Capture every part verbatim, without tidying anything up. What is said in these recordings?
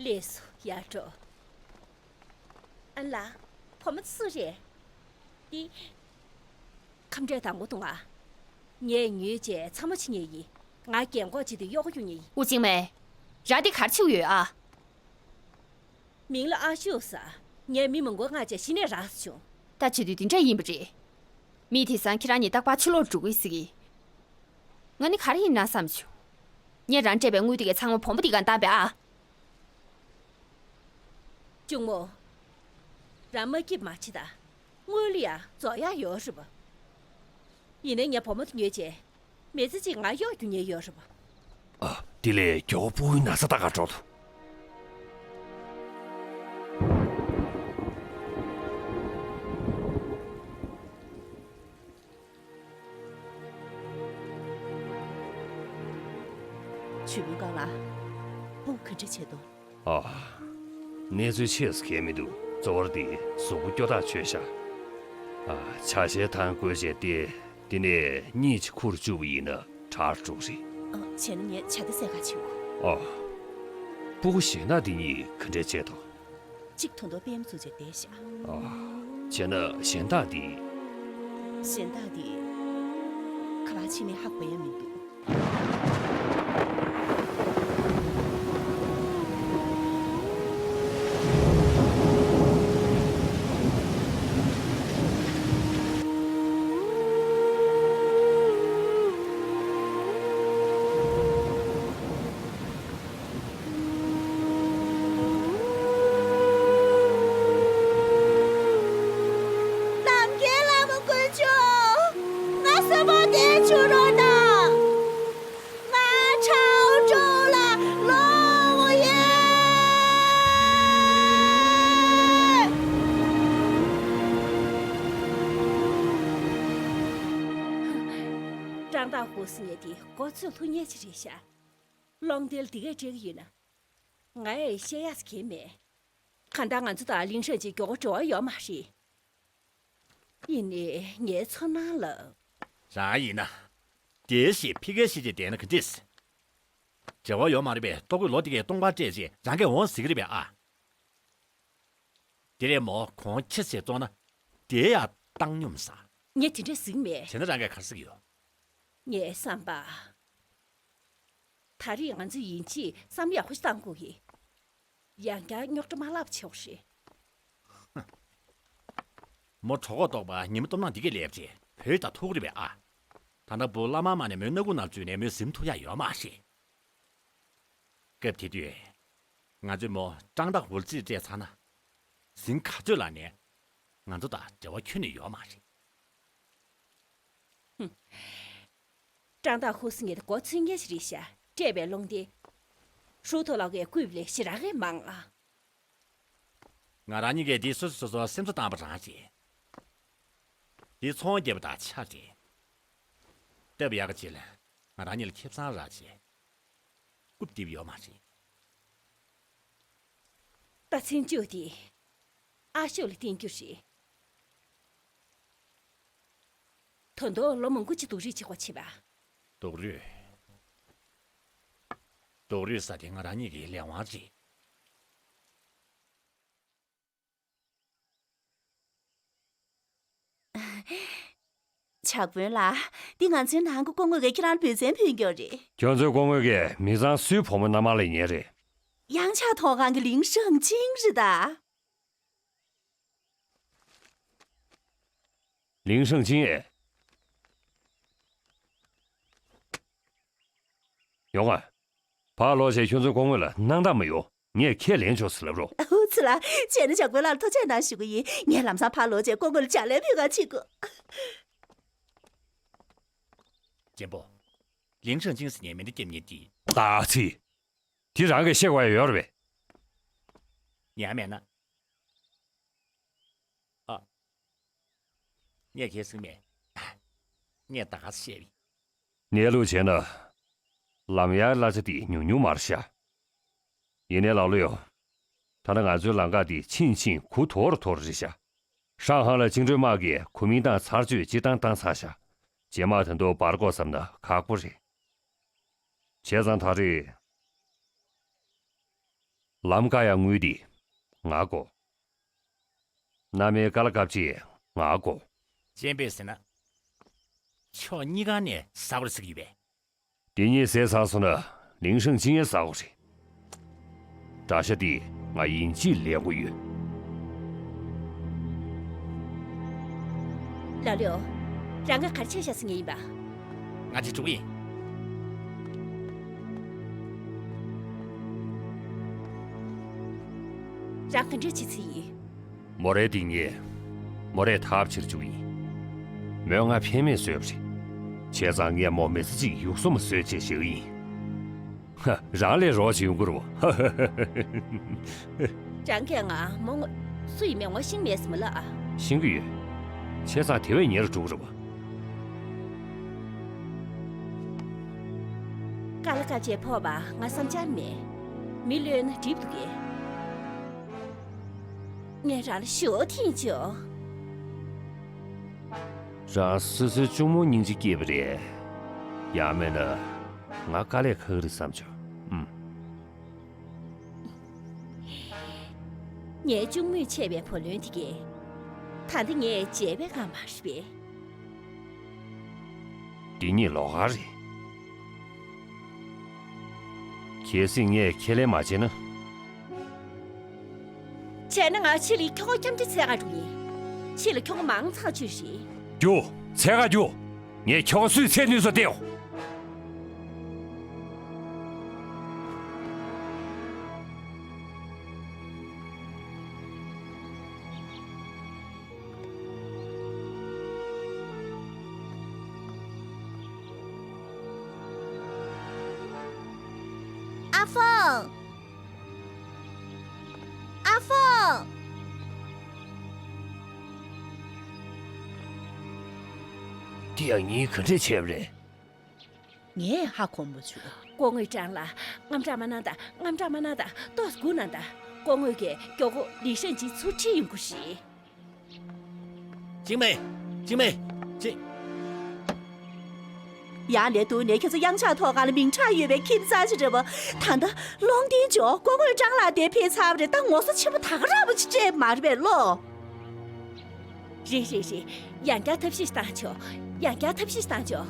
ལགས་སོ་ཡར་འགྲོ། ཨ་ལ། བུ་མོ་སུ་རེད། འདི། ཁམས་བྲལ་དང་པོ་འདུག་ང་། ངས་ཉོས་བྱས་ཚ་མོ་བྱེད་མཁན་ཡིན། ང་རྒན་གོག་ཅིག་ཏུ་གཡོག་གོ་རྒྱུ་ཡིན། ཨུ་ཅིང་མེ། ར་འདི་ག་རེ་བྱེད་ཀྱི་ཡོད་ཨ། མིང་ལ་ཨ་ཤོ་ཟེར། ངས་མི་མང་པོ་མངགས་བྱས་གཞི་ནས་རག་བྱུང་། ད་བྱེད་དུས་འདི་འདྲ་ཡིན་པ་རེད། མི་དེང་སང་ཁྱེད་རང་གཉིས་རྟག་པར་ཕྱི་ལོགས་འགྲོ་གི་ཟེར་གི། ང་ནི་ག་རེ་ཡིན་ན་བསམ་བྱུང་། ངས་རང་སྤྲད་པའི་དངུལ་དེ་གའི་ཚང་མ་བུ་མོ་དེ་ག་བཏང་པས་ཨ། གཅུང་མོ། རང་མ་སྐྱིད་མ་བྱེད་ད། དངུལ་ལ་ཡང་རྫོགས་ཡག་ཡོད་རེད་པ། ཡིན་ནའི་ངས་བུ་མོ་དེ་ཉོས་བྱས། མི་ཚེ་གཅིག་ང་གཡོག་རྒྱུ་ཉེན་ཡོད་རེད་པ། ཨ། དེ་ལས་མགྱོགས་པོ་སྤུ་གུའི་ན་ཚ་ལྟ་གར་འགྲོ་དང་། ཇུས་མུན་ཀང་ལགས། ཁོང་ག་འདྲ་བྱས་འདུག་ཨ། གནས་ཚུལ་ཆེས་སུ་གལ་མི་འདུག་གཙོ་བོར་དེ་གཟུགས་པོ་སྐྱོ་ཐག་ཆོད་ཤག་ཨ། ཇ་ཤའི་ཐང་བསྐོལ་བྱས་ཏེ། དེ་ནས་གཉིད་ཅིག་ཁུར་བཅུག་པ་ཡིན་ན་དྲག་འགྲོ་གི་རེད། ཨ། བྱས་ན་ངས་ཇ་དེ་བཟས་ག་ཕྱིན་དགོས། ཨ། སྤུ་གུ་གཞན་དག་དེ་གཉིས་ག་འདྲས་བྱས་འདུག་གཅིག་ད་དུང་པད་མ་བཙུགས་བྱས་བསྡད་ཤག་ཨ། བྱས་ན་གཞན་དག་དེ། གཞན་དག་དེ་ག་པར་ཕྱིན་མིན་ཧ་གོ་ཡ་མི་འདུག་ལམ་འགྲོ་བ་དཀོན་མཆོག་ང་གསོན་པོ་བསྡད་བཅུག་རོགས་གནང་། ང་ཁྲའོ་ཀྲོའུ་ལ་ལོག་དགོས་ཡོད། ཀྲང་ཏཱ་ཧུ་ཟེར་མཁན་དེ་མགོ་ཚོས་ལྷུང་མཁན་ཅིག་རེད་ཤག་སློང་རྟེན་འདི་གས་སྤྲད་ཀྱི་ཡོད་ན། ང་ཡིས་བཤད་ཡག་ཟེར་མཁན་མེད། གང་ལྟར་ང་ཚོ་དང་ལིང་ཧྲན་ཅིན་མགྱོགས་པོ་འབྲེལ་བ་ཡོད་མ་རེད། ཡིན་ནའི་ངའི་ཚོར་སྣང་ལ། རང་ཡིན་ན། དེ་ཞིག་ཕི་ཀའི་ཞིག་ཅིག་བསྡད་ན་ག་འདྲས། འབྲེལ་བ་ཡོད་མ་རེད་པས། ལྟོ་གོས་ལོ་དེ་གའི་སྟོང་པར་སྤྲད་རྗེས་རང་གིས་འོང་ཟེར་གི་རེད་པས་ཨ། དེ་རེད་མོ། གོང་ཁྱི་ཟེར་བཙོང་ན་དེ་ཡང་བཏང་སྙོམས་ས། ངས་དེ་འདྲས་ཟེར་གི་མེད། བྱས་ན་རང་གིས་ག་རེ་ཟེར་གི་ཡོད། ངའི་བསམ་པ། ད་རེས་ང་ཚོ་ཡིན་གཅིག་བསམ་བློ་ཡག་པོ་ཞིག་བཏང་དགོས་གི། ཡང་བསྐྱར་རྙོག་དྲ་མ་ལབ་ཆོག་རེད། མོ་གྲོད་ཁོག་ལྟོགས་པ་ཉི་མ་སྟོབས་ན་འདི་གས་སླེབས་རྗེས་བོས་དང་ཐུག་རེད་པས་ཨ། ད་ལྟ་བུ་བླ་མ་མ་ནས་མོའི་སྣ་ཁུག་ནང་འཛུལ་ནས་མོས་ཟིན་ཐུབ་ཡ་ཡོད་མ་རེད། སྐབས་དེ་དུས། ང་ཚོས་མོ་ཀྲང་ཏཱ་ཧུར་རྩིས་སྤྲད་ཚར་ན། ཟིན་ག་ཚོད་ལ་ནས། ང་ཚོ་དང་འབྲེལ་བ་ཁྱོན་ནས་ཡོད་མ་རེད། ཧུམ། ཀྲང་ཏཱ་ཧུ་ཟེར་མཁན་དེ་མགོ་ཚོས་མཁན་ཞིག་རེད་ཤག་སྤྲད་པའི་སློང་རྟེན། ཧྲུའུ་ཐོ་ལགས་ཀྱིས་བརྐུས་པ་ལས་ཞེ་དྲག་གི་མང་ཨ། ང་རང་གཉིས་ཀས་འདི་སོ་སོ་སོ་སོ་སེམས་གསོ་བཏང་བ་རང་རེད། འདི་ཚོང་རྒྱག་པ་དང་ཆ་རེད། སྟབས་ཡག་ག་ཅིག་ལ་ང་རང་གཉིས་ལ་ཁེ་བཟང་རག་བྱས། རྐུབ་རྡིབ་ཡོད་མ་རེད། རྟ་ཚན་བཅུ་དེ་ཨ་ཤོ་ལ་བསྟན་རྒྱུ་རེད། ད་དུང་ལོ་མང་པོ་ཅིག་སྡུག་རུས་བྱེད་དགོས་བྱེད་པ། སྡུག་རུས། སྡུག་རུས་ཟེར་དེ་ང་རང་གཉིས་ཀྱི་ལས་དབང་རེད། ཇག་དཔོན་ལགས། འདི་ང་ཚོའི་ནང་གི་སྐུ་ངོ་གིས་ཁྱེད་རང་ལ་འབུལ་ཚན་ཕུལ་རྒྱུ་རེད། ཁྱོད་ཚོའི་སྐུ་ངོ་གིས་མི་ཚང་སུའི་བུ་མོ་མནའ་མ་ལེན་མཁན་རེད། གཡང་ཆགས་ཐོག་ཁང་གི་ལིང་ཧྲང་ཅིང་རེད་ད། ལིང་ཧྲང་ཅིང་ཨེ། ཡོང་ང་། ཕར་ལོག་བྱས་ཁྱོད་ཚོའི་སྐུ་ངོ་ལ་སྣང་དག་མི་ཡོང་། ངས་ཁས་ལེན་ཆོག་ཟེར་ལབ་རོགས། ཨ་ཧུ་ཙི་ལ། བྱས་ན་ཇག་དཔོན་ལགས་ལ་ཐུགས་རྗེ་གནང་ཞུ་གི་ཡིན། ངས་ལམ་སང་ཕར་ལོག་བྱས་སྐུ་ངོ་ལ་ཕྱག་ལས་ཕུལ་ག་ཕྱིན་དགོས། གཅེན་པོ། ལིང་ཧྲང་ཅིང་ཟེར་མཁན་མེ་མདའ་རྒྱབ་མཁན་དེ། ད་ཚིག་དེ་རང་གིས་ཤེས་དགོས་ཡ་ཡོད་རེད་པས། ཡང་མེད་ན། ཨ། ངས་གལ་སྲིད་མེད། ངས་ད་ག་སེ་བཤད་པ་ཡིན། གནས་ལུགས་བྱས་ན། ལམ་ཡར་གླ་ཆ་དེ་ཉུང་ཉུང་མ་རེད་ཤག་ཡིན་ནའི་ལགས་ལོ་ཡོ། ད་ལྟ་ང་ཚོའི་ལམ་ཁ་དེ་ཕྱིན་ཕྱིན་གུ་དོག་རུ་དོག་རུ་རེད་ཤག་ཧྲང་ཧའེ་ལ་བཅིངས་འགྲོལ་དམག་གིས་གོ་མིན་ཏང་ཚར་གཅོད་སྤྱིར་བཏང་བཏང་ཚར་ཤག་རྗེས་མ་ད་དུང་བར་འགོག་བསམ་ན་ཁག་པོ་རེད། བྱས་ཙང་ད་རེས། ལམ་ཀ་ཡ་དངུལ་དེ་ང་དགོས། མནའ་མའི་ཀ་ལ་ཀ་བཅས་ང་དགོས། སྤྱན་པས་ཟེར་ན། ཕྱོགས་གཉིས་ཀ་ནས་ཟ་བར་ཟེར་གྱི་ཡོད་པས། དེ་གཉིས་ཟས་ཚར་སོང་ན་ལིང་ཧྲེང་ཅིན་ཡང་ཟ་དགོས་རེད། དགྲ་ཤ་དེ་ང་ཡིན་གཅིག་ལེན་དགོས་ཡོད། ལ་ལོ། རང་ག་གར་ཆས་བཞག་སོང་ངེས་ཡིན་པ། ང་ཅིག་འགྲོ་གི་ཡིན། རང་ག་འདྲ་བྱེད་ཚུལ་ཡིན། མོ་རའི་སྡིག་ཉེས། མོ་རའི་ཐབས་ཆེར་བཅུག་ཡིན། མོས་ང་ཕན་མེད་བཟོས་པ་རེད། བྱས་ཙང་ངས་མོ་མི་ཚེ་གཅིག་ཡུག་སོ་མ་བཟོས་བྱས་བཞག་ཡིན། ཧ། རང་ལས་རོགས་བྱེད་ཡོང་གི་རེད་བ། ཧ་ཧ་ཧ། རང་གིས་ང་མོ་ངོ་སུ་ཡིན་མིན་ངོ་ཤེས་མེད་སོང་མ་ལ་ཨ། ཤེས་ཀྱི་ཡོད། བྱས་ཙང་དེ་བས་ཉེ་རུ་འགྲོ་གི་རེད་བ། ཀ་ལ་ཀ་བཅས་ཕོག་པ་ང་བསམ་འཆར་མེད། མི་གློད་ན་འགྲིག་འདུག་གས། ངས་རང་ལ་ཞུ་བ་འཐེན་ཆོག་རང་སོ་སོའི་གཅུང་མོ་སྙིང་རྗེ་སྐྱེས་པ་རེད། ཡང་མིན་ན་ང་དཀའ་ལས་ཁག་གི་རེད་བསམ་བྱུང་། ཨུམ། ངའི་གཅུང་མོས་ཆད་པའི་བུ་ལོན་དེ་གས། ད་ལྟ་ངས་བརྗེད་པའི་ངང་མ་རེད་པས། འདི་གཉིས་ལོགས་ཀ་རེད། གལ་སྲིད་ངས་ཁས་ལེན་མ་བྱས་ན། བྱས་ན་ང་ཕྱི་ལ་ཁྱོ་ག་འཁྱམ་སྟེ་འཚོལ་ག་འགྲོ་ཡིན། ཕྱི་ལ་ཁྱོ་ག་མང་ཙམ་བྱོས་ཤིག་རྒྱུགས། འཚོལ་ག་རྒྱུགས། ངས་ཁྱོ་ག་སུས་འཚོལ་ནུས་སོ་བལྟའོ། ཨ་ཧྥང་། ཨ་ཧྥང་། འདི་ཡང་ཉིན་ག་འདྲས་བྱས་པ་རེད། ངས་ཧ་གོ་མ་བྱུང་། སྐུ་ངོ་ཀྲང་ལགས། དངངས་སྐྲག་མ་གནང་དང་། དངངས་སྐྲག་མ་གནང་དང་། ཏོག་ཙམ་སྒུག་གནང་དང་། སྐུ་ངོ་གིས་མགྱོགས་པོ་ལི་ཧྲན་ཅིན་ཚུར་ཁྲིད་ཡོང་གི་རེད། ཅིང་མེ། ཅིང་མེ། ཅིང་། ཡང་ལས་དུ་ནས་ཁྱེད་ཚོ་གཡང་ཆགས་ཐོག་སྒང་ལ་མིང་གྲགས་ཡོད་པའི་ཁྱིམ་ཚང་ཞིག་རེད་བ། ད་ལྟ་ལོང་ཏིན་ཇོ་སྐུ་ངོ་ཀྲང་ལགས་དེ་ཕེབས་ཚར་བ་རེད། ད་ངོ་སོ་ཆེན་པོ་ད་ག་རང་བ་ཅིག་སྤྲད་མ་རེད་པས་ལོ། རེད་རེད་རེད། ཡང་བསྐྱར་ཐབས་ཤེས་བཏང་ཆོག་ཡང་བསྐྱར་ཐབས་ཤེས་བཏང་ཆོག་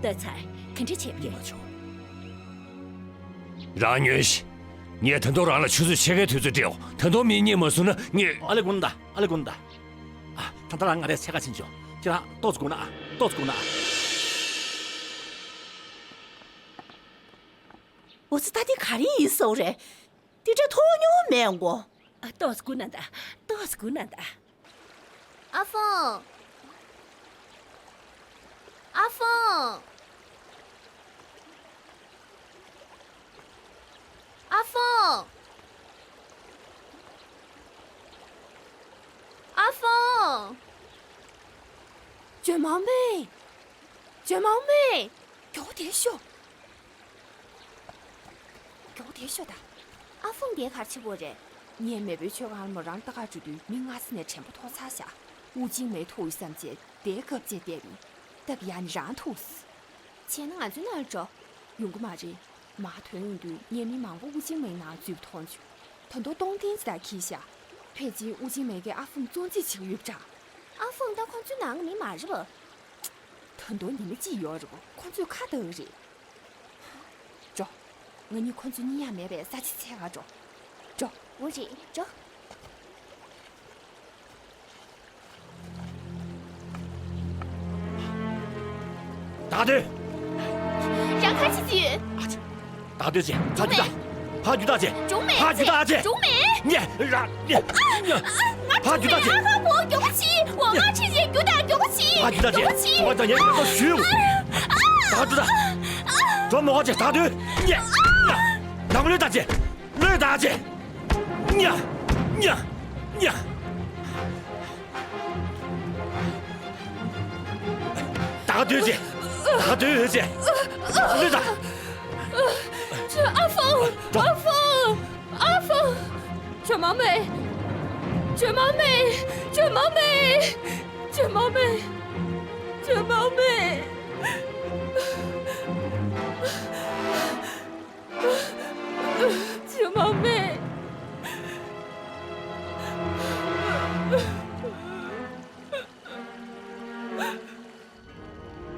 ལྟ་ཚར། ག་འདྲ་བྱས་པ་རེད། མ་ཆོག་རང་ཉོན་ཞིག་ངས་ད་དུང་རང་ལ་ཆུ་ཚོད་ཕྱེད་ཀའི་དུས་ཚོད་སྤྲད་འོ། ད་དུང་མི་རྙེད་མ་སོང་ན་ངས། ཨ་ལེ་དགོངས་དག་ཨ་ལེ་དགོངས་དག་ཨ། ད་ལྟ་རང་ང་རའི་འཚོལ་ག་ཕྱིན་ཆོག་ཁྱེད་རང་ཏོག་ཙམ་སྒུག་ན་ཨ། ཏོག་ཙམ་སྒུག་ན་ཨ། འོ་ཙི། ད་འདི་ག་རེ་ཡིན་སོང་རེད། འདི་འདྲ་ཐོགས་མྱོང་མེད་འགོ། ཨ། ཏོག་ཙམ་སྒུག་ན་ད། ཏོག་ཙམ་སྒུག་ན་ད། ཨ་ཧྥང་། ཨ་ཧྥང་། ཨ་ཧྥང་། ཨ་ཧྥང་། ཇོ་མང་མེ། ཇོ་མང་མེ། མགྱོགས་དེ་ཤོག་མགྱོགས་དེ་ཤོག་ད། ཨ་ཧྥང་དེ་གར་ཆི་བོ་རེད། ངས་མེས་པོའི་ཆོས་ཁང་ལ་མོ་རང་ལྟ་ག་འགྲོ་དུས་མི་ལྔ་ས་ནས་དྲན་པ་ཐོར་ཚར་ཤག་ཨུ་ཅིང་མེ་ཐུག་ཡོད་བསམ་བྱས་དེ་སྐབས་བཅད་བསྡད་མི། སྟབས་ཡག་ནི་རང་ཐུག་བྱས་ན་ང་ཚོའི་ནང་ལ་འགྲོ། ཡོང་གི་མ་རེད། མར་ཐོན་ཡོང་དུས་ངས་མི་མང་པོ་ཨུ་ཅིང་མེའི་ནང་འཛུལ་བ་མཐོང་བྱུང་། ད་དུང་སྟོང་ཐེངས་ཅིག་ད་འཁྱེར་ཤག་ཕལ་ཆེར་ཨུ་ཅིང་མེ་གིས་ཨ་ཧྥང་བཙོན་འཇུག་བྱེད་ཀྱི་ཡོད་པ་འདྲ། ཨ་ཧྥང་ད་ཁོ་ཚོའི་ནང་གི་མི་མ་རེད་པ། ད་དུང་ཉི་མ་གཅིག་ཡོད་རེད་པ། ཁོ་ཚོས་ཁ་བརྡ་གི་རེད། འགྲོ། ང་གཉིས་ཁོ་ཚོ་གཉིད་ཡག་མེད་པའི་ས་ཆ་འཚོལ་ག་འགྲོ། འགྲོ། འོ་རེད། འགྲོ། བདག་སྡོད། རང་ག་རེ་བྱེད་ཀྱི་ཡོད། ཨ་ཙི། བདག་སྡོད་བྱེད། ཕར་རྒྱུགས་ད། ཕར་རྒྱུགས་ད་བྱེད། འགྲོ་མེད། ཕར་རྒྱུགས་ད་བྱེད། འགྲོ་མེད། ཉེ་ར་ཉེ་ཉེ། ཕར་རྒྱུགས་ད་བྱེད། ཨ་ཁ་བོ་མགྱོགས་པོ་བྱེད། འོ་ང་ཁྲིད་བྱེད། རྒྱུགས་ད། མགྱོགས་པོ་བྱེད། ཕར་རྒྱུགས་ད་བྱེད། མགྱོགས་པོ་བྱེད། ཁྱོད་ཀྱང་ཉེ་ར་ཞུ། བདག་སྡོད་ད། འགྲོ་མོ་ཁ་བྱེད། བདག་སྡོད། ཉེ། ནང་ལོས་ད་བྱེད། ལོས་ད་བྱེད། ཉ། ཉ། ཉ། བདག་སྡོད་བྱེད། བདག་སྡོད་བྱེད། ལོས་ད། ཨ་ཧྥང་། ཨ་ཧྥང་། ཨ་ཧྥང་། ཇོ་མང་མེ། ཇོ་མང་མེ། ཇོ་མང་མེ། ཇོ་མང་མེ། ཇོ་མང་མེ། ཇོ་མང་མེ།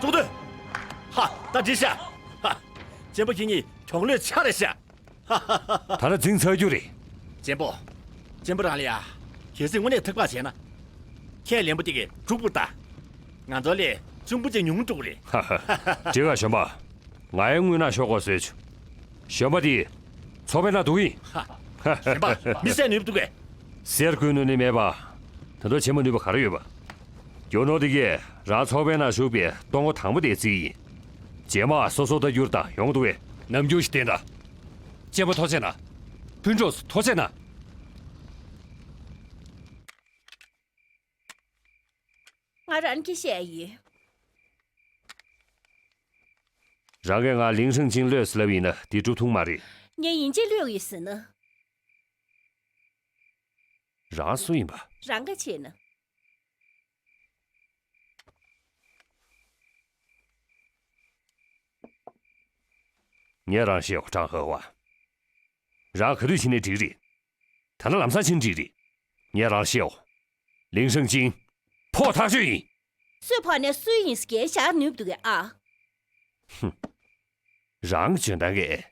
ཙུག་སྡོད། ཧ། ད་འགྲིག་ཤག་ཧ། གཅེན་པོ་ཁྱེད་གཉིས་གྱོང་ལོས་ཆག་རེད་ཤག་ད་ལ་འཛིང་ཚར་རྒྱུ་རེད། གཅེན་པོ། གཅེན་པོ་རང་ལ་ཡ། གལ་སྲིད་དངོས་གནས་ཐག་པ་བྱས་ན། ཁྱེད་ལན་པོ་དེ་གི་དྲུག་པུར་ལྟ། ང་ཚོ་ལས་གཅུང་པོ་ཅིག་ཉུང་དྲུག་རེད། ཧ་ཧ། འགྲིག་ག་གཞོན་པ། ང་ཡང་དངུལ་ནག་ཤོག་གོ་བཟོས་བྱུང་། གཞོན་པ་དེ། ཚོགས་པའི་ནང་འདུག་ཡིན། ཧ། གཞོན་པ་མི་བསད་ནུས་འདུག་གས། གསེར་བཀོལ་ནུས་ནི་མེད་པ། ད་དུང་ཆེན་པོ་ནུས་པ་ག་རེ་ཡོད་པ། རྒྱུ་ནོར་དེ་གས་རང་ཚོགས་པའི་ནང་ཞུགས་པའི་གཏོང་སྒོ་དང་པོ་དེ་བརྩི་གི་ཡིན། རྗེས་མ་སོ་སོ་ལྟ་རྒྱུར་དང་ཡོང་འདུག་གས། ནམ་རྒྱུན་ཞིག་བསྟན་དང་། གཅེན་པོ་ཐུགས་རྗེ་གནང་། སྤུན་གྲོགས་ཐུགས་རྗེ་གནང་། ང་རང་གིས་བཤད་ཡིན། རང་གིས་ང་ལིང་ཧྲེང་ཅིང་བློས་སླབ་ཡིན་ན་འདི་འགྲུབ་ཐུབ་མ་རེད། ངས་ཡིན་གཅིག་བློས་ཡིན་ཟེར་ན། རང་སུ་ཡིན་པ། རང་ག་བྱས་ན། ངས་རང་བཤད་འོ་ཀྲང་ཧེ་ཧྭ། རང་ག་དུས་ཕྱིན་ནས་འགྲིག་རེད། ད་ལྟ་ལམ་སང་ཕྱིན་འགྲིག་རེད། ངས་རང་བཤད་འོ། ལིང་ཧྲེང་ཅིང་། ཕོག་ཐག་ཆོད་ཡིན། སུས་ཕོག་ནས་སུ་ཡིན་ཟེར་བཞག་ནུས་འདུག་གས་ཨ། ཧུམ། རང་གི་འཇོན་ཐང་གིས།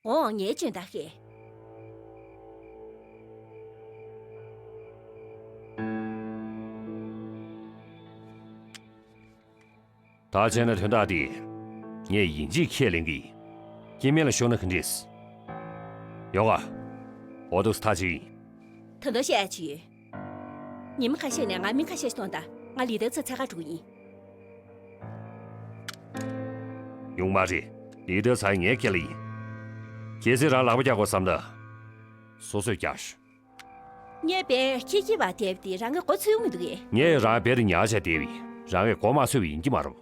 འོང་། ངའི་འཇོན་ཐང་གིས། ད་བྱས་ན་དོན་དག་འདི་ངས་ཡིན་གཅིག་ཁས་ལེན་གི་ཡིན། སྐྱེ་དམན་ལ་ཤོར་ན་ག་འདྲས། ཡོང་ཨ། འོ་འདུག་སེ་ཐག་གཅོད་ཡིན། ད་དུང་བཤད་ཡ་ཅི་ཡོད། ཉི་མ་ཁ་ཤས་ནས་ང་མི་ཁ་ཤས་ཤིག་གཏོང་དང་། ང་ལི་ཏའི་རྩར་འཚོལ་ག་འགྲོ་གི་ཡིན། ཡོང་མ་རེད། ལི་ཏའི་རྩར་ངའི་སྐེ་ལ་ཡིན། གལ་སྲིད་རང་ལག་པ་རྒྱག་དགོས་བསམ་ན། སོ་སོས་རྒྱག་ཤོག་ངས་དཔེ་ཁྱི་ཁྱི་བ་དེབ་དེ་རང་གི་མགོ་ཚོས་མི་འདུག་གས། ངས་རང་དཔེ་དེ་ཉར་བྱས་བསྡད་པ་ཡིན། རང་གི་མགོ་མ་ཚོས་པ་ཡིན་གྱི་མ་རེད།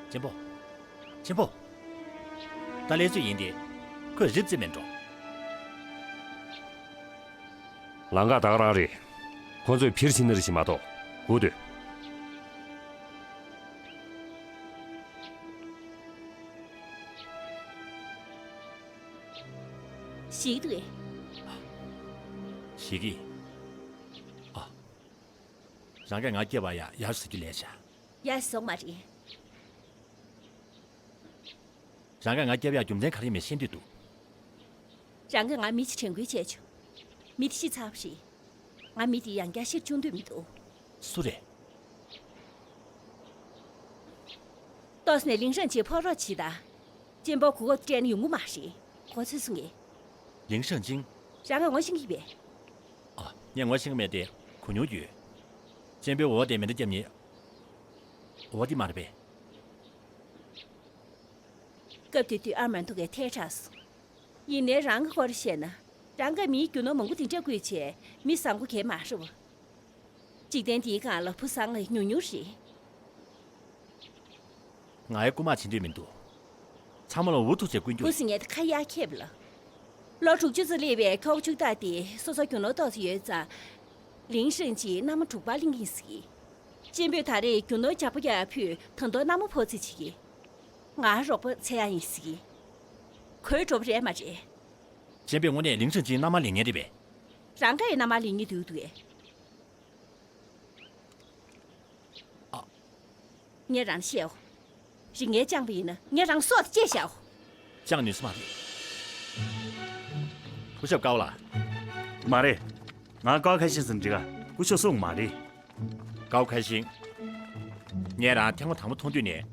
གཅེན་པོ། གཅེན་པོ། ད་ལས་ཚོད་ཡིན་ཏེ། ཁོས་རིབ་རྩེ་མེད་འགྲོ། ལམ་ཁ་ད་ག་རང་རེད། ཁོ་ཚོས་ཕྱིར་ཕྱིན་ན་རེ་ཞིག་མ་གཏོགས་སྒུག་སྡོད། ཞིག་འདུག་གས། ཞིག་གིས། ཨ། རང་གིས་ང་སྐྱེ་བ་ཡ་ཡར་ཟེར་རྒྱུ་ལས་བྱ། ཡ་སོང་མ་རེད། རང་གིས་ང་སྐྱེ་བ་ཡ་རྒྱུ་མཚན་ག་རེ་མེད་ཤེས་འདོད་འདུག་རང་གིས་ང་མི་གཅིག་དྲན་སྐུལ་བྱས་བྱུང་། མི་དེ་ཤི་ཚར་བ་རེད། ང་མི་དེ་ཡང་བསྐྱར་ཤི་བཅུག་འདོད་མི་འདུག་སུ་རེད། ཏོག་ཙམ་ནས་ལིང་ཧྲེང་ཅིང་ཕོག་རོགས་བྱེད་དང་། གཅེན་པོ་གོ་སྐབས་སྤྲད་ན་ཡོང་གི་མ་རེད། གོ་ཚོད་སོང་ངས། ལིང་ཧྲེང་ཅིང་། རང་གིས་ངོ་ཤེས་ཀྱི་ཡོད་པས། ཨ། ངས་ངོ་ཤེས་ཀྱི་མེད་དེ། གོ་མྱོང་ཡོད། གཅེན་པོའི་འོ་དེ་མེ་མདའ་བརྒྱབ་ཉེ། འོ་དེ་མ་རེད་པས། སྐབས་དེ་དུས་ཨ་མ་འདུག་གས་ཐལ་དྲགས་སོང་། ཡིན་ནའི་རང་གི་སྐོར་བཤད་ན། རང་གིས་མིའི་རྒྱུ་ནོར་མང་པོ་དེ་འདྲ་བརྐུས་བྱས་མི་བཟང་པོ་གས་མ་རེད་བ། འཇིག་རྟེན་འདིའི་སྒང་ལ་བུ་བཟང་ང་ཉུང་ཉུང་རེད། ང་ཡི་རྐུ་མ་བྱེད་འདོད་མི་འདུག་ཚང་མ་ལ་འུ་ཐུག་བྱས་རྐུ་རྒྱུ། བུ་ཟེར་མཁན་དེ་ཁ་ཡར་འཁྱེར་བ་ལ། ལོ་དྲུག་ཅུ་ཙམ་སླེབས་པའི་ཁྱོ་ག་ཕྱུག་བདག་དེ་སོ་སོ་རྒྱུ་ནོར་ཏོག་ཙམ་ཡོད་ཙང་། ལིང་ཧྲེང་ཅིས་མནའ་མ་དྲུག་པ་ལེན་གྱི་ཡིན་ཟེར་གྱི། གཅེན་པོས་ད་རེས་རྒྱུ་ནོར་རྒྱག་པོ་རྒྱག་ཕུད་ད་དུང་མནའ་མ་ཕོག་རྩིས་བྱེད་ཀྱི། ང་རོགས་པ་འཚོལ་ཡག་ཡིན་ཟེར་གྱི། གོ་འགྲོ་པོ་རེད་མ་རེད། གཅེན་པོས་དངོས་གནས་ལིང་ཧྲེང་ཅིའི་མནའ་མ་ལེན་མཁན་རེད་པས། རང་ག་ཡི་མནའ་མ་ལེན་མཁན་འདུག་འདུག་གས། ཨ། ངས་རང་བཤད་འོ། རིག་ངན་བཅངས་པ་ཡིན་ན་ངས་རང་སྲོག་དེ་བཅད་བཞག་འོ། བཅངས་ནུས་ས་མ་རེད། སྐུ་ཞབས་ཀའོ་ལགས། མ་རེད། ང་ཀའོ་ཁ་ཤིང་ཟེར་འགྲིག་ག་སྐུ་ཞབས་སུ་མ་རེད། ཀའོ་ཁ་ཤིང་། ངས་རང་ཐེངས་མ་དང་པོ་མཐོང་དུས་ནས་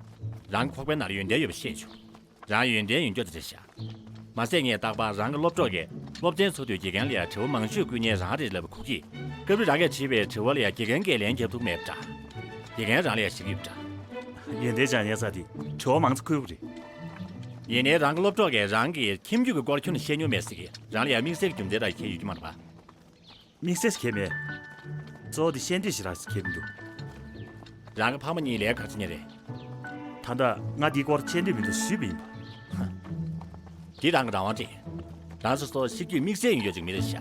རང་གི་ཁོག་པའི་ནང་ལ་ཡོན་ཏན་ཡོད་པ་ཤེས་བྱུང་། རང་ཡོན་ཏན་ཡོད་མཁན་དེ་རེད་ཤག་མ་ཟད་ངས་རྟག་པར་རང་གི་སློབ་གྲོགས་ཀྱིས་སློབ་ཚན་ཚོགས་དུས་དགེ་རྒན་ལ་ཡང་དྲི་བ་མང་ཤོས་བསྐུལ་མཁན་རང་རེད་ལབ་པ་གོ་གི། སྐབས་རེ་རང་གིས་དྲིས་པའི་དྲི་བ་ལ་ཡང་དགེ་རྒན་གྱིས་ལན་རྒྱབ་ཐུབ་མེད་པ་འདྲ། དགེ་རྒན་རང་ལ་ཡང་ཞེད་ཀྱི་ཡོད་པ་འདྲ། ཡོན་ཏན་སྦྱང་ཡས་ས་དེ་དྲི་བ་མང་ཙམ་འཁུར་བ་རེད། ཡིན་ནའི་རང་གི་སློབ་གྲོགས་ཀྱིས་རང་གི་ཁྱིམ་རྒྱུད་ཀྱི་སྐོར་ཁྱོན་ནས་བཤད་མྱོང་མེད་ཟེར་གི། རང་ལ་ཡང་དམིགས་བསལ་གྱི་རྒྱུ་མཚན་རང་ཁྱེར་ཡོད་ཀྱི་མ་རེད་པ། དམིགས་བསལ་ཞིག་གང་ཡང་མེད། གཙོ་བོ་དེ་ཤེས་འདོད་ཞིག་རང་ཞིག་གང་ཡང་མི་འདུག་རང་གི་ཕ་མ་གཉིས་ལས་ཀ་ག་རེ་བྱེད་མཁན་རེད། ད་ལྟ་ང་འདིའི་སྐོར་བཤད་འདོད་མི་འདུག་ཞུས་པ་ཡིན་པ། འདི་རང་གི་རང་དབང་རེད། རང་སོ་སོ་གཤིས་རྒྱུད་དམིགས་བསལ་ཡིན་ཡོད་ཅིག་མི་རེད་ཤག་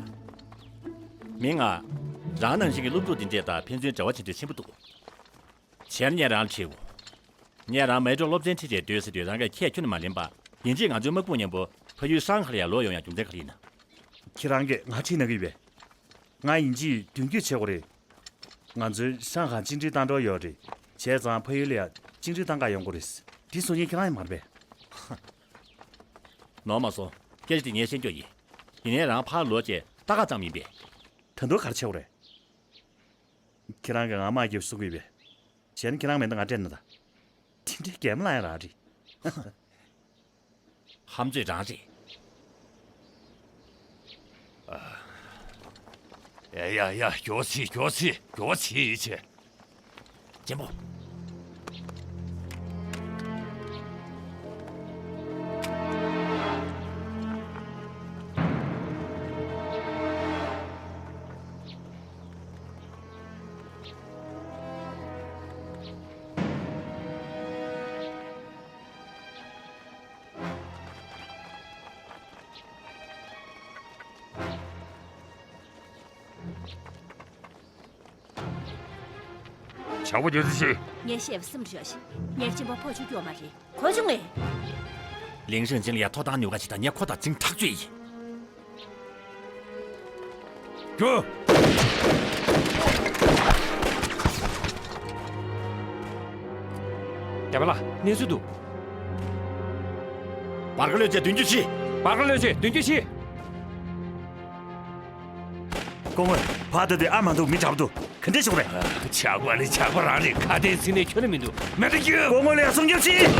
མི་ང་། རང་ནང་བཞིན་གྱི་སློབ་ཕྲུག་འདི་འདྲས་དང་ཕན་ཚུན་འབྲེལ་བ་བྱེད་འདོད་ཆེན་པོ་འདུག་བྱས་ན་ངས་རང་ལ་དྲིས་འོ། ངས་རང་མལ་གྲོ་སློབ་ཚན་ཁྲིད་བྱས་སྡོད་ཟེར་དུས་རང་གིས་ཁས་ཁྱོན་ནས་མ་ལེན་པ། ཡིན་གཅིག་ང་ཚོའི་དམག་དཔུང་མཉམ་པོ་ཕ་ཡུལ་ཧྲང་ཧའེ་ལ་ཡར་ལོག་ཡོང་ཡག་རྒྱུ་མཚན་ག་རེ་ཡིན་ན། ཁྱེད་རང་གིས་ང་ཁྲིད་གནང་གི་ཡོད་པས། ང་ཡིན་གཅིག་མདུན་སྐྱོད་བྱེད་དགོས་རེད། ང་ཚོའི་ཧྲང་ཧའེ་བཅིངས་འགྲོལ་བཏང་འགྲོ་ཡོད་རེད། བྱས་ཙང་ཕ་ཡུལ་ལ་ཡང་བཅིངས་འགྲོལ་བཏང་ག་ཡོང་དགོས་རེད། དེ་གསུང་མཁན་ཁྱེད་རང་ཡིན་མ་རེད་པས། ནོར་མ་སོང་། སྐད་ཆ་དེ་ངས་ཤེས་ཀྱི་ཡོད། ཡིན་ནའི་རང་ཕར་ལོག་བྱས་ལྟ་ག་ཙམ་ཡིན་པས། ད་དུང་ག་རེ་བྱེད་དགོས་རེད། ཁྱེད་རང་གིས་ང་དམག་རྒྱབ་གསུང་གི་ཡོད་པས། བྱས་ན་ཁྱེད་རང་མེད་ན་ང་སྤྲད་ན་ད། དེ་འདྲའི་གད་མོ་ལངས་ཡག་རང་རེད། ཧམ་ཚོད་རང་རེད། ཡ་ཡ་ཡ། མགྱོགས་སེ་མགྱོགས་སེ་མགྱོགས་སེ་བྱས། གཅེན་པོ། ཇག་པ་རྒྱག་རྩིས་བྱེད། ངས་བཤད་པ་སེམས་ཤོར་ཞིག་ངས་གཅེན་པོ་ཕོག་ཆོག་རྒྱུ་མ་རེད། གོ་བྱུང་ངས། ལིང་ཧྲེང་ཅིན་ལ་ཡ་ཐོབ་ཐང་ཉོ་ག་ཅིག་དང་ངས་ཁོ་དང་འཛིང་ཐག་ཆོད་ཡིན། རྒྱུགས། རྒྱ་བལ་ལགས། གནས་ཚུལ་འདུག་བར་ཁ་གློད་བྱས་མདུན་སྐྱོད་བྱེད། བར་ཁ་གློད་བྱས་མདུན་སྐྱོད་བྱེད། སྐུ་ངོ། ཕར་ལྟ་དུས་ཨ་མ་འདུག་མི་དྲག་པོ་འདུག་ག་འདྲས་བྱུང་རེད། ཇག་པ་ནི་ཇག་པ་རང་རེད། ཁ་དན་ཚིག་ནས་ཁྱོན་ནས་མི་འདུག་མེ་མདའ་རྒྱུགས། སྐུ་ངོ་ལ་ཡ་སྲུང་སྐྱོབ་བྱེད།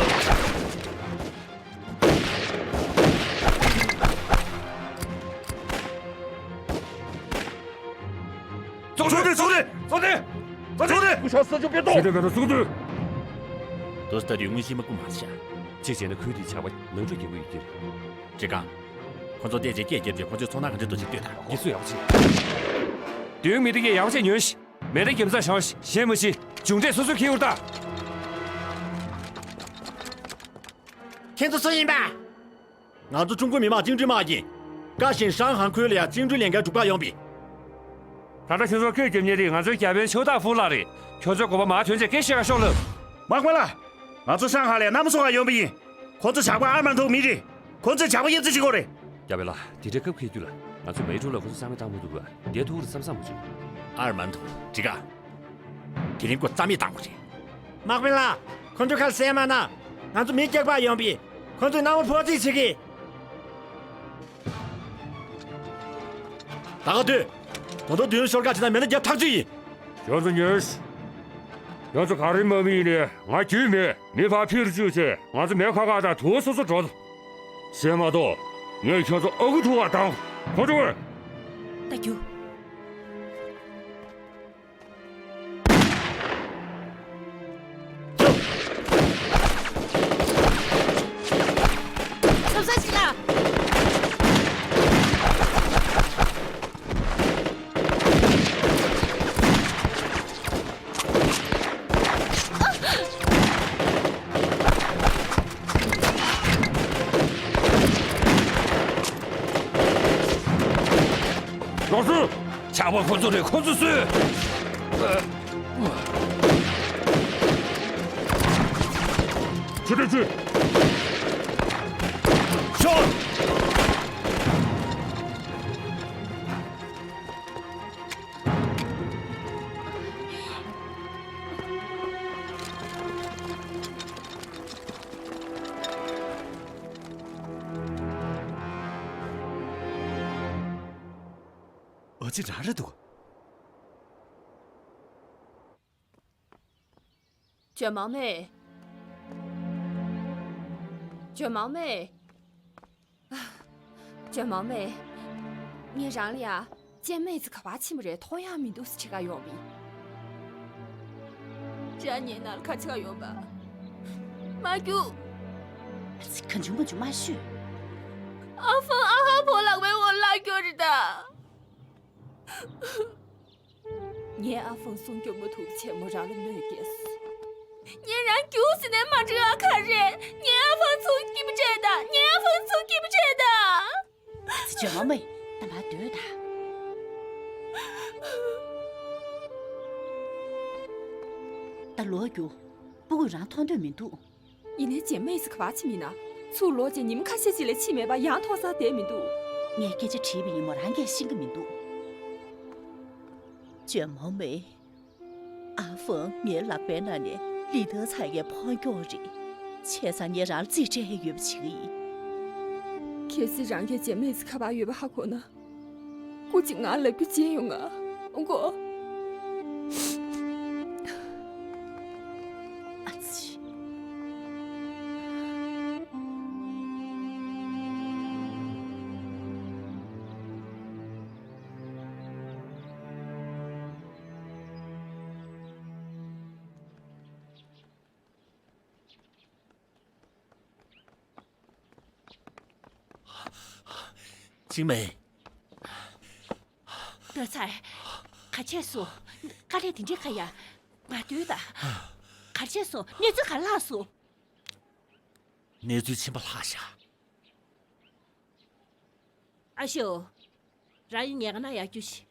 ཚོགས་སྡེ། ཚོགས་སྡེ། ཚོགས་སྡེ། ཚོགས་སྡེ། སྐུ་ཞབས་ས་ཆུ་དཔེ་ཏོག་ཞི་བདེ་མེད་པར་ཚོགས་སྡེ། དུ་ལྟ་དུས་དངོས་གཞི་དམག་དཔུང་མང་ཤག་གཅིག་བྱས་ན་ཁུལ་དེའི་ཇག་པ་ནང་འཁྲུག་རྒྱག་གི་ཡོད་ཀྱི་རེད། ཀྲི་ཀང་། ཁོ་ཚོ་བལྟས་རྗེས་སྐད་བརྒྱབ་རྗེས་ཁོ་ཚོས་ཚོར་སྣང་ག་འདྲ་འདུག་ཅིག་ལྟོས་དང་། ངེད་ཚོ་ཡག་པོ་བྱེད། མདུན་མི་དེ་གས་ཡག་པོ་བྱེད་ཉོན་ཞིག་མེ་མདའ་རྒྱབ་རྩ་བཞག་ཞིག་གཞན་མ་ཤི། མཇུག་འབྲས་སོ་སོས་འཁྱེར་ཡོད་ད། ཁྱེད་ཚོ་སུ་ཡིན་པ། ང་ཚོ་ཀྲུང་གོ་མི་དམངས་བཅིངས་འགྲོལ་དམག་ཡིན། ཀ་ཤིང་ཧྲང་ཧན་ཁུལ་ལ་ཡང་བཅིངས་འགྲོལ་ལས་འགན་སྒྲུབ་གར་ཡོང་པས། ད་ལྟ་ཁྱོད་ཚོ་སྐད་རྒྱབ་མཁན་དེ་ང་ཚོའི་རྒྱ་བལ་ཆོས་བདག་ཧྥུ་ལགས་རེད། ཁྱོད་ཚོའི་གོ་བ་མར་ཐོན་རྗེས་སྐད་བཤད་ག་ཤོག་ལབ། དམག་དཔོན་ལགས། ང་ཚོ་ཧྲང་ཧ་ལ་ཡ་མནའ་མ་བཟོ་གར་ཡོང་པ་ཡིན། ཁོ་ཚོ་ཇག་པ་ཨར་མན་ཐུའུ་མི་རེད། ཁོ་ཚོས་ཇག་པ་གཡབ་རྩིས་བྱེད་ཀྱི་ཡོད་རེད། རྒྱ་བལ་ལགས། དེ་འདྲའི་སྐབས་འཁེལ་རྒྱུ་ལ་ང་ཚོ་མེ་ཀྲོ་ལ་ཁོ་ཚོ་རྩ་མེད་བཏང་མི་ཐུབ་པ་བསྡད་ཐུབ་རེད་བསམ་བསམ་མ་བྱུང་། ཨར་མན་ཐུའུ་འགྲིག་ག་དེ་རིང་ཁོ་རྩ་མེད་བཏང་དགོས་རེད། དམག་དཔོན་ལགས། ཁོ་ཚོའི་ཁ་ལ་བསད་མ་གནང་། ང་ཚོ་མི་སྐྱག་པ་ཡོང་པས། ཁོ་ཚོས་མནའ་མ་ཕོག་རྩིས་བྱེད་ཀྱི། ད་ག་སྡོད། ད་དུང་མདུན་ལ་ཤོར་ཁ་བྱེད་ན་མེ་མདའ་རྒྱག་ཐག་ཆོད་ཡིན། ཁྱོད་ཚོ་ཉོན་ཞིག་ཁྱོད་ཚོ་ག་རེ་དམག་མི་ཡིན་ནའི་ང་རྒྱུས་མེད། མི་ཕར་ཕྱིར་བཅུག་བྱས་ང་ཚོ་མེ་ཁ་ཁ་དང་དུ་བ་སོ་སོ་འགྲོ། བྱས་མ་གཏོགས་ངས་ཁྱོད་ཚོ་ཨ་ཁུ་ཐུག་པ་བཏང་། ཁོང་ཚོ་ཨོ། ད་རྒྱུགས། ཚབ་ས་ཞིག་ལ། ལགས་སོ། ཇག་པ་ཁོ་ཚོ་རེད། ཁོ་ཚོ་གསོད། ཕྱི་དྲོ་ཕྱི། ཤོག་ཨ་ཙི། རང་རེད་འདུག་ཇོ་མང་མེ། ཇོ་མང་མེ། ཇོ་མང་མེ། ངས་རང་ལ་ཡ། ཅན་མེ་ཙི་ག་པར་ཕྱིན་པ་རེད། ཐོ་ཡང་མི་འདུག་ཟེར་ཁ་ཡོང་བི། ཅན་ངའི་ནང་ལ་ཁ་ཆེ་ག་ཡོང་པ། མ་རྒྱུག་ཨ་ཙི། གང་བྱུང་མ་བྱུང་མ་ཤོད། ཨ་ཧྥང་ཨ་ཧ་ཕོ་ལག་པའི་འོག་ལ་སྐྱོ་རེད་ད། ངའི་ཨ་ཧྥང་སྲུང་སྐྱོབ་མ་ཐུབ་ཆེན་མོ་རང་ལ་གནོད་སྐྱེལ། ངས་རང་རྒྱུགས་ཟེར་ནས་མ་འགྲིག་ཨ། ག་རེ་རེད། ངའི་ཨ་ཧྥང་ཚུར་སྐྱིད་པོ་བྱས་ད། ངའི་ཨ་ཧྥང་ཚུར་སྐྱིད་པོ་བྱས་ད། ཨ་ཙི། ཇོ་མང་མེ། ད་མར་སྡོད་ད། ད་ལོག་རྒྱུགས། སྤུ་གུས་རང་མཐོང་འདོད་མི་འདུག་ཡིན་ནའི་ཅན་མེ་ཙི་ག་པར་ཕྱིན་ཡིན་ན། ཚུར་ལོག་རྗེས་ཉིན་མ་ཁ་ཤས་ཤིག་ལས་ཕྱིན་མེད་པ་ཡང་མཐོང་ས་བསྡད་མི་འདུག་ངས་སྐད་ཆ་དྲིས་པ་ཡིན་མོ། རང་གིས་ཤེས་ཀྱི་མི་འདུག་ཇོ་མང་མེ། ཨ་ཧྥང་ངའི་ལག་པའི་ནང་ནས་ལི་ཐའོ་ཚང་གི་ཕོ་རྒྱུགས་རེད། བྱས་ཙང་ངས་རང་ལ་རྩིས་སྤྲད་ཡས་ཡོད་པ་བྱེད་ཀྱི་ཡིན། གལ་སྲིད་རང་གིས་ཅན་མེ་ཙི་ག་པར་ཡོད་པ་ཧ་གོ་ན། སྐུ་མཁྱེན། ང་ལབ་རྒྱུ་བརྗེད་ཡོང་ང་། ཨོ་གོ། ཨ་ཙི། ཅིང་མེ། རྡོ་ཚར། ག་བྱས་སོང་། དཀའ་ལས་དེ་འདྲའི་ཁ་ཡ། མར་སྡོད་ད། ག་བྱས་སོང་། གནས་ཚུལ་ག་ལྷག་སོང་། གནས་ཚུལ་ཕྱིན་པ་ལྷག་ཤག་ཨ་ཤོ། རང་ཡིན་ངེས་ཀ་ན་ཡར་རྒྱུགས་ཤིག་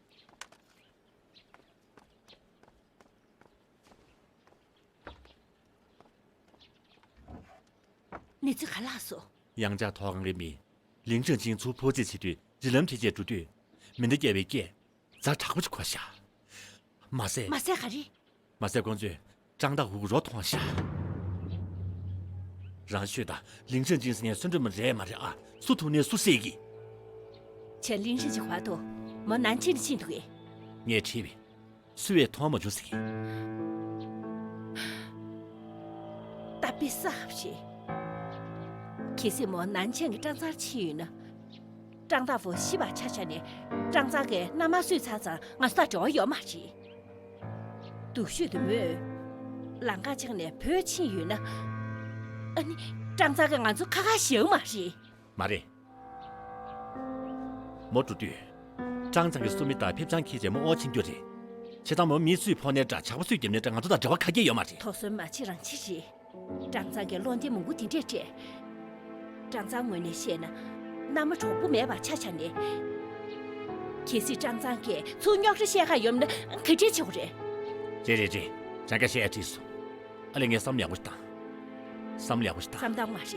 གནས་ཚུལ་ག་ལྷག་སོང་། ཡང་ཅིན་ཐོག་ཁང་གི་མི་ལིང་ཁྲེང་ཅིང་ཚུར་འཕུར་རྩེད་བྱེད་དུས་རི་ལམ་འཕྲེད་བཅད་འགྲོ་དུས། མེ་མདའ་བརྒྱབ་པའི་སྐད་ཛ་དྲག་པོ་ཞིག་གོ་ཤག་མ་ཟད། མ་ཟད་ག་རེ། མ་ཟད་ཁོང་ཚོས་ཀྲང་ཏཱ་ཧུའུ་གི་རོ་མཐོང་ཤག་རང་ཤོད་དང་། ལིང་ཁྲེང་ཅིང་ཟེར་མཁན་གསོན་པོ་མ་རེད་མ་རེད་ཨ། སུ་ཐུག་ནས་སུ་བསད་ཀྱི། ཁྱེད་ལིང་ཁྲེང་ཅིང་བར་དུ་མོ་ནན་ཅིང་ལ་ཕྱིན་འདུག་གས། ངས་དྲིས་པས། སུས་མཐོང་མ་བྱུང་ཟེར་གི། ད་དཔེ་བསགས་པ་རེད། གལ་སྲིད་མོ་ནན་ཅིང་གི་ཀྲང་ཚང་ཕྱིན་ཡོད་ན། ཀྲང་ཏཱ་ཧྥུ་ཤི་བ་ཆ་བཞག་ནས་ཀྲང་ཚང་གི་མནའ་མ་གསོས་ཚར་ཙང་ང་ཚོ་དང་འབྲེལ་བ་ཡོད་མ་རེད། སྡུག་ཤོས་དེ་མོས་ལམ་ཁ་བཅད་ནས་བྲོས་ཕྱིན་ཡོད་ན། ཨ་ནི་ཀྲང་ཚང་གིས་ང་ཚོ་ཁ་ཁ་བཞག་མ་རེད། མ་རེད། མོ་འགྲོ་དུས། ཀྲང་ཚང་གི་སུ་མི་དང་ཕེབས་ཆང་ཁྱེར་བྱས་མོ་དབོར་ཕྱིན་རྒྱུ་རེད། བྱས་ཙང་མོ་མི་སུས་ཕོག་ནའི་འདྲ། ཇག་པ་སུས་བརྒྱབ་ནའི་འདྲ། ང་ཚོ་དང་འབྲེལ་བ་ག་གེ་ཡོད་མ་རེད། དོགས་ཟོན་མ་བྱེད་རང་བྱེད་རེད། ཀྲང་ཚང་གིས་བློ་འགེལ་མང་པོ་དེ་འདྲས་སྤྲད། ཀྲང་ཚང་ངོས་ནས་བཤད་ན། མནའ་མ་གྲོགས་པོ་མེད་པ་ཆ་བཞག་ནས། གལ་སྲིད་ཀྲང་ཚང་གིས་ཚུར་རྙོག་དྲ་བཤད་ག་ཡོང་ན་ག་འདྲས་བྱེད་དགོས་རེད། རེད་རེད་རེད། ཅང་ག་བཤད་ཡ་བྲིས་སོང་། ཨ་ལས། ངས་བསམ་ཡག་པོ་ཞིག་བཏང་། བསམ་ཡག་པོ་ཞིག་བཏང་། བསམ་བཏང་མ་རེད།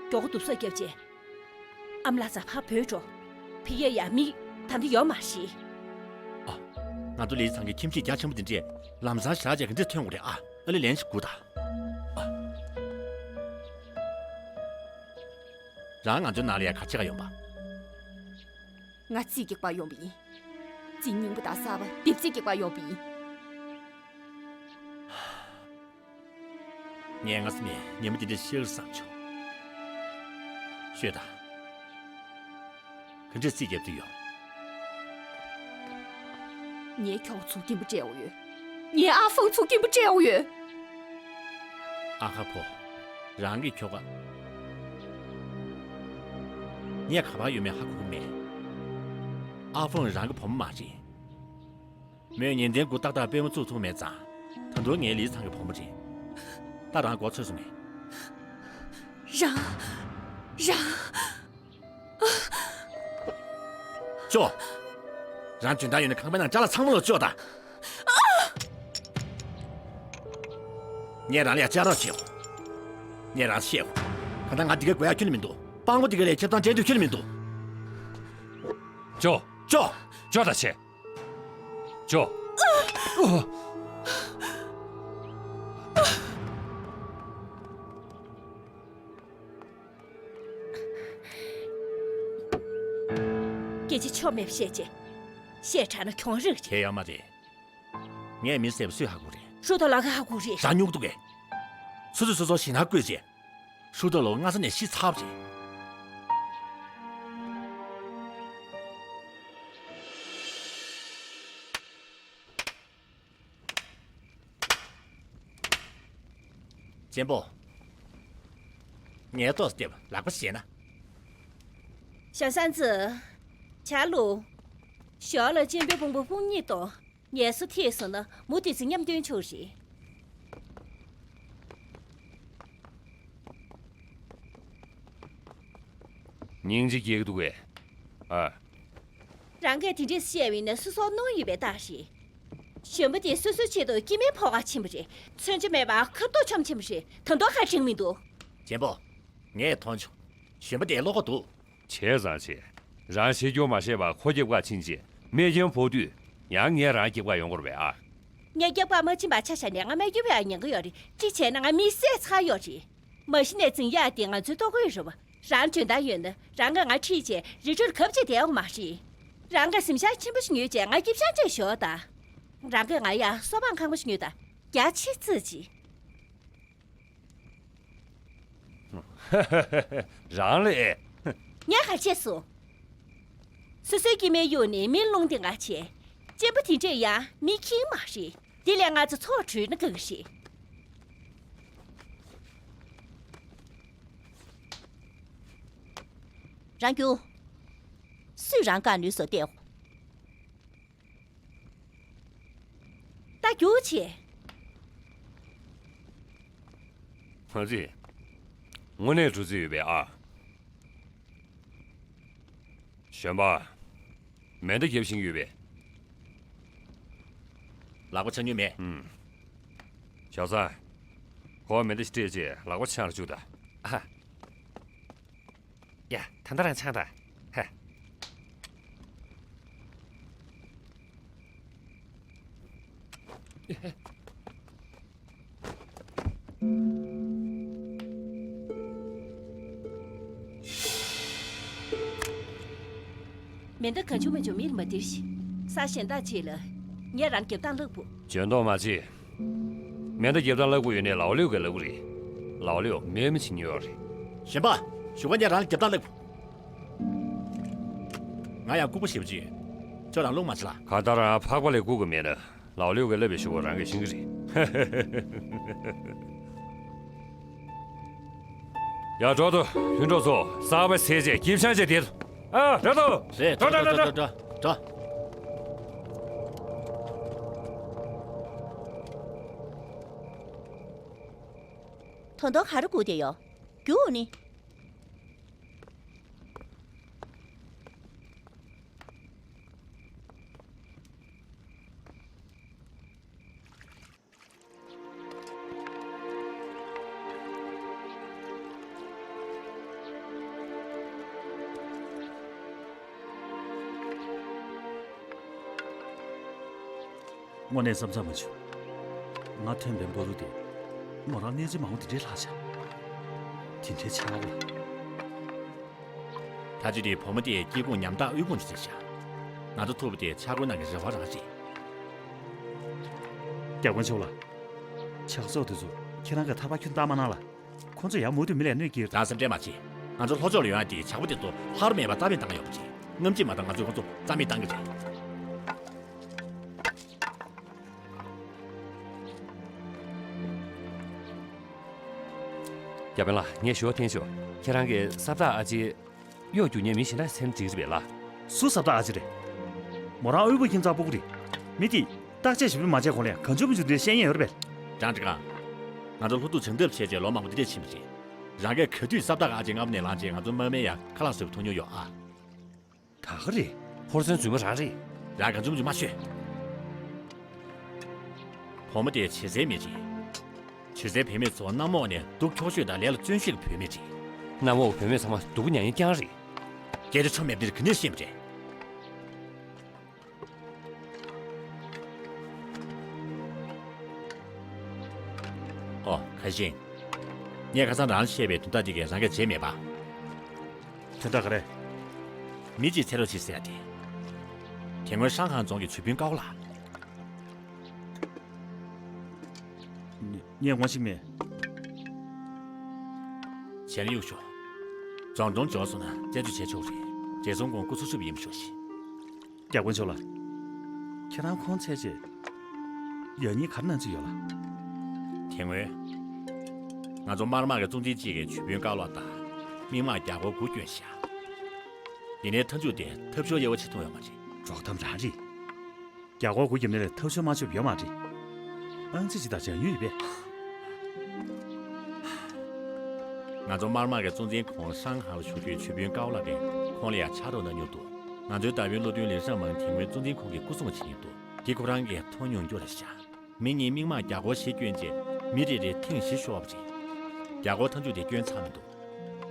མགྱོགས་པོ་དུབ་སོག་བརྒྱབ་རྗེས། ཨ་མ་ལགས་ཚང་ཕར་བྲོས་འགྲོ། ཕི་ཡ་ཡ་མི་ད་འདི་ཡོད་མ་རེད། ཨ། ང་ཚོ་ལི་ཚང་གི་ཁྱིམ་གཞིས་རྒྱ་ཆེན་པོ་འདི་འདྲས་ལམ་སང་ཞག་ཅིག་ག་འདྲས་ཐོན་དགོས་རེད་ཨ། ཨ་ལས། ལན་ཞིག་སྒུག་དང་། ཨ། རང་ང་ཚོའི་ནང་ལ་ཡ་ག་བྱེད་ག་ཡོང་པ། ང་རྩིས་རྒྱག་པར་ཡོང་པ་ཡིན། རྩིས་རྙིང་པ་དང་གསར་པ་སྡེབ་རྩིས་རྒྱག་པར་ཡོང་པ་ཡིན། ངས་སྔ་ས་ནས་ཉིན་མོ་འདི་འདྲ་ཤར་བསམ་བྱུང་། ཤོད་དང་། ག་འདྲས་རྩིས་རྒྱག་འདོད་ཡོད། ངའི་ཁྱོ་ག་ཚུར་སྐྱེན་པ་སྤྲད་འོ་ཡོད། ངའི་ཨ་ཧྥང་ཚུར་སྐྱེན་པ་སྤྲད་འོ་ཡོད། ཨ་ཁ་ཕོ། རང་གི་ཁྱོ་ག། ངས་ག་པར་ཡོད་མེད་ཧ་གོ་གི་མེད། ཨ་ཧྥང་རང་གི་བུ་མོ་མ་རེད། མོས་ཉིན་ལྟར་འགོ་ཏག་ཏག་པུས་མོ་བཙུགས་ཐུབ་མེད་ཙང་། ད་དུང་ངའི་ལི་ཚང་གི་བུ་མོ་རེད། ད་རང་མགོ་ཚོས་སོང་ངས། རང་། རང་། ཅོ། རང་འཇོན་ཐང་ཡོད་ན་ཁང་པའི་ནང་ཅ་ལག་ཚང་མ་ལོག་འཇོག་དང་། ངས་རང་ལ་ཡ་ཅ་ལག་བྱེད་དགོས། ངས་རང་བཤད་དགོས། གང་ལྟར་ང་འདི་ག་དགོས་ཡ་ཁྱོན་ནས་མི་འདུག་སྤྲང་པོ་འདི་ག་ལ་ཁེ་བཟང་འདྲེན་འདོད་ཁྱོན་ནས་མི་འདུག་ཅོ། ཅོ། ཅོ་ད་ཆེ། ཅོ། སྐད་ཆ་ཆོ་མེད་པ་བཤད་ཅེས། བཤད་དྲགས་ན་གྱོང་རག་ཅིག་དེ་ཡང་མ་རེད། ངས་མི་བསད་པ་སུས་ཧ་གོ་རེད། ཧྲུའུ་ཏོ་ལགས་ཀྱིས་ཧ་གོ་རེད། རང་སྨྱུག་འདུག་གས། སོ་སོས་སོ་སོར་ཞེད་སྣང་བསྐུལ་རྗེས། ཧྲུའུ་ཏོ་ལགས་སྔ་ས་ནས་ཤི་ཚར་བ་རེད། གཅེན་པོ། ངའི་ཏོག་ཙམ་ལག་པ་བཞེས་ན། ཞའོ་ཧྲན་ཙི། ཇ་ལུ། ཞོར་ལ་གཅེན་པོའི་དཔུང་པ་དཔུང་གཉེན་དང་ངལ་གསོ་ཐེབས་སོང་ན་མུ་མཐུད་ཚེ་མཉམ་སྟོན་ཆོག་རེད། སྙིང་རྗེ་སྐྱེ་གི་འདུག་གས། ཨ། རང་གིས་དེ་འདྲས་བཤད་པ་ཡིན་ན་སོ་སོར་གནོད་ཡོད་པའི་རྟགས་རེད། གཞོན་པ་དེ་སོ་སོའི་ཆེད་དུ་སྐྱེ་དམན་ཕོ་ཁ་ཕྱིན་པ་རེད། མཚོན་ཆ་མེད་པར་ཁ་ཐུག་མཆོངས་ཕྱིན་པ་རེད། ད་དུང་ཁ་འབྲལ་མི་འདུག་གཅེན་པོ། ངས་མཐོང་བྱུང་། གཞོན་པ་དེ་བློ་ཁོག་འདུག་བྱས་ཙང་བྱས། རང་བཤད་རྒྱུ་མ་བཤད་པར་ཁོ་རྒྱབ་ཁ་ཕྱིན་རྗེས་རྨས་སྐྱོན་ཕོག་དུས་ཡང་ངས་རང་རྒྱབ་ཁ་ཡོང་དགོས་རེད་པས་ཨ། ངས་རྒྱབ་ཁ་མ་ཕྱིན་པ་ཆ་བཞག་ནས་ང་རྨས་སྐྱོན་ཕོག་ཡག་ཉེན་ཁ་ཡོད་རེད། གཅིག་བྱས་ན་ང་མི་བསད་ཚར་ཡོད་རེད། མ་གཞི་ནས་འཛིང་ཡག་དེ་ང་ཚོའི་ལྟོ་གོས་རེད་པ། རང་འཇོན་ཐང་ཡོད་ན་རང་གིས་ང་ཁྲིད་བྱས་རི་ཁྲོད་ལ་གབ་བྱས་བསྡད་ཡོད་མ་རེད། རང་གིས་གཟིམ་ཤག་ཆེན་པོ་ཞིག་ཉོས་བྱས་ང་སྐྱིད་ཤང་བྱས་ཞོག་དང་། རང་གིས་ང་ཡ་སོ་པང་ཁང་པ་ཞིག་ཉོས་དང་རྒྱ་ཆེ་བརྩི་ཅིག་རང་ལས། ངས་ག་བྱས་སོང་། སོ་སོའི་སྐྱེ་དམན་གཡུགས་ནས་མི་སློང་དེ་ང་བྱས། གཅེན་པོ་དེ་འདྲས་ཡང་མི་ཁྱིམ་མ་རེད། དེ་ལས་ང་ཚོ་ཚོགས་གྲོལ་ན་དགའ་གི་རེད། རང་རྒྱུགས། སུས་རང་བཀག་ནུས་སོ་བལྟས། ད་རྒྱུགས་བྱེད། ང་ཚོས་དངོས་གནས་འགྲོ་རྩིས་ཡོད་པས་ཨ། གཞོན་པ། མེ་མདའ་རྒྱབ་ཤེས་ཀྱི་ཡོད་པས། ལག་པ་འཆང་མྱོང་མེད། ཨུམ། ཞའོ་ཧྲན། ཁོ་མེ་མདའ་ཞིག་སྤྲད་རྗེས་ལག་པ་འཆང་རུ་བཅུག་དང་། ཨ་ཧ། ཡ། ད་ལྟ་རང་འཆང་དང་། ཧ། མེ་མདའ་གང་བྱུང་མང་བྱུང་མེ་ལ་མ་སྟེར་ཞིག་ས་གཞན་དག་ཅིག་ལ་ངས་རང་རྒྱབ་སྟངས་བརླག་པོ། འཇོན་ཐང་མ་བྱེད། མེ་མདའ་རྒྱབ་སྟངས་བརླག་པོ་ཡོད་ནའི་ལའོ་ལེའུ་གིས་བརླག་པོ་རེད། ལའོ་ལེའུ་མེ་མི་ཆི་ཉོས་རེད། གཞོན་པ། ཞུ་བ་ངས་རང་རྒྱབ་སྟངས་བརླག་པོ། ང་ཡང་ལྐུགས་པ་ཞེ་པོ་ཅིག་ཁྱོད་རང་རླུང་མ་བྱེད་ལ། གང་ལྟར་རང་ཕག་པ་ལས་ལྐུགས་ཀྱི་མེད་ན། ལའོ་ལེའུ་གིས་བརླག་པའི་ཞུ་བ་རང་གིས་ཤེས་ཀྱི་རེད། ཡ། འགྲོ་དོ། ལྷུན་གྲུབ་ཚོ། གསར་པ་ཟས་བྱས་སྐྱིད་ཤང་བྱས་བསྡད་དོ། ཨ། འགྲོ་དོ། རེད། འགྲོ་འགྲོ་འགྲོ་འགྲོ། འགྲོ། ད་དུང་ག་རེ་སྒུག་བསྡད་ཡོད། རྒྱུགས་ནི། དངོས་གནས་བསམ་བསམ་མ་བྱུང་། ང་ཐོན་པའི་བར་དུ་དེ། མོ་རང་གནས་ཚུལ་མང་པོ་དེ་འདྲའི་ལྷག་བྱ། དེ་འདྲའི་ཆགས་པ། ད་ཅི་དེ་བུ་མོ་དེ་སྐྱེ་ཁུངས་ཉམ་ཐག་དབུལ་ཕོངས་ཅིག་ཆགས་ཤག་ང་ཚོ་ཐུག་པ་དེ་ཆག་སྒོའི་ནང་གི་རེ་བ་རང་རེད། རྒྱ་དཔོན་མཆོག་ལ། ཆག་ཚོགས་དེ་ཚོ་ཁྱེད་རང་གིས་ཐར་པ་ཁྱོན་བཏང་མ་གནང་ལ། ཁོ་ཚོ་ཡང་མུ་མཐུད་མི་ལ་གནོད་ཀྱི་ཡོད། རང་སེམས་ཁྲལ་མ་བྱེད། ང་ཚོ་ལྷོ་ཕྱོགས་ལ་ཡོང་ཡ་དེ་ཇག་པ་དེ་ཚོ་ལྷ་རུ་མེད་པར་རྟ་ཕོས་བཏང་ཡོད་པ་རེད། སྔ་ཕྱི་མ་བཏང་། ང་ཚོས་ཁོ་ཚོ་རྩ་མེད་བཏང་གི་རེད། རྒྱ་དཔོན་ལགས། ངས་ཞུ་བ་འཐེན་ཤོག་ཁྱེད་རང་གིས་ས་བདག་ཨ་ཅེ། གཡོག་རྒྱུག་མཁན་མི་གཞན་དག་སེམས་འགྲིག་རེད་པས་ལགས། སུ་ས་བདག་ཨ་ཅེ་རེད། མོ་རང་དབུལ་པོ་ཁྱིམ་ཚང་སྤུ་གུ་རེད། མི་དེས་བརྟག་དཔྱད་ཞིབ་ཕྲ་མ་བྱས་གོང་ལ་ཡང་གང་བྱུང་མང་བྱུང་དེ་འདྲ་བཤད་ཉན་ཡོད་རེད་པས། ཀྲང་ཀྲི་ཀང་། ང་ཚོ་ལྷོ་ཕྱོགས་ལ་བྱང་འདེབས་བྱས་རྗེས་ལོ་མང་པོ་འདི་འདྲས་ཕྱིན་པ་རེད། རང་གིས་ག་དུས་ས་བདག་ཨ་ཅེ་སྔ་པོ་ནས་ལངས་རྗེས་ང་ཚོ་དམག་མི་ཡ་ཁ་ལག་བཟོས་པ་མཐོང་མྱོང་ཡོད་ཨ། ད་ག་རེད། ཧོར་བཙོན་རྫུན་མ་རང་རེད། རང་གང་བྱུང་བྱུང་མ་ཤོད། བུ་མོ་དེ་བྱེད་སའི་མི་རེད། བྱེད་སའི་བུད་མེད་ཚོ་གནམ་འོག་ནས་སྡུག་ཕྱོགས་ཤོས་དང་ལས་ལ་བརྩོན་ཤོས་ཀྱི་བུད་མེད་རེད། གནམ་འོག་བུད་མེད་ཚང་མ་སྡུག་པོ་མྱངས་མཁན་རྐྱང་རེད། སྐད་ཆ་ཆོ་མེད་པ་འདིར་ག་ནས་ཤེས་པ་རེད། ཨོ། ཁ་ཤིང་། ངས་ཁ་སང་རང་ལ་བཤད་པའི་དོན་དག་འདི་གས་རང་གིས་བརྗེད་མེད་པ། དོན་དག་ག་རེ། མི་གཅིག་ཚེ་རོགས་བྱེད་ཟེར་ཡ་དེ། དེ་སྔོན་ཧྲང་ཧང་རྫོང་གི་ཇུས་དཔོན་ཀའོ་ལགས། ངས་ངོ་ཤེས་མེད། བྱས་ན་གཡུག་ཞོག་རྫོང་གྲོང་འབྱོར་སོང་ན་རྩད་གཅོད་བྱས་ཆོག་རེད། བགྲེས་སོང་ཁོང་སྐུ་འཚོ་ཞུ་བ་ཡིན་ཞོག་ཤིག་རྒྱ་དཔོན་མཆོག་ལགས། ཁྱེད་རང་ཁོང་འཚོལ་ཆེད་ཡར་ཉིན་ག་རེ་གནང་རྩིས་ཡོད་ལགས། དེ་སྔོན། ང་ཚོ་དམར་དམག་གི་གཙོ་འཛིན་གཅིག་གིས་ཇུས་དཔོན་ཀའོ་ལགས་དང་མི་དམངས་བརྒྱ་སྐོར་དགུ་བསྐྱོན་བཞག་ཡིན་ནའི་མཐའ་མཇུག་དེ་ཐབས་ཤོར་དབྱེ་བ་ཕྱེ་ཐུབ་ཡོད་མ་རེད། གྲོགས་ཐམ་རང་རེད། རྒྱ་སྒོར་དགུ་བརྒྱབ་ནས་ཐབས་ཤོར་མ་ཆོད་ཡོད་མ་རེད། ཨང་རྩིས་ཅི་དང་སྦྱང་ཡུལ་ཡོད་པས། ང་ཚོ་དམར་དམག་གི་གཙོ་འཛིན་ཁོང་ཧྲང་ཧའེ་ལ་བཞུགས་དུས་ཇུས་དཔོན་ཀའོ་ལགས་ཀྱིས་ཁོང་ལ་ཡང་ཕྱག་རོགས་གནང་མྱོང་འདུག་ང་ཚོའི་ཟླ་བའི་བློ་མཐུན་ལི་ཧྲང་མང་དེ་སྔོན་གཙོ་འཛིན་ཁོང་གི་སྐུ་སྲུང་བྱེད་མྱོང་འདུག་འདི་ཁོ་རང་གིས་མཐོང་མྱོང་རྒྱུ་རེད་ཤག་མི་གཉིས་མི་དམངས་བརྒྱ་སྐོར་ཞིག་བསྐྱོན་རྗེས་མི་རེ་རེར་ཐེངས་བཞི་ཤོར་བ་རེད། བརྒྱ་སྐོར་མཐའ་མཇུག་དེ་བསྐྱོན་ཚར་མི་འདུག་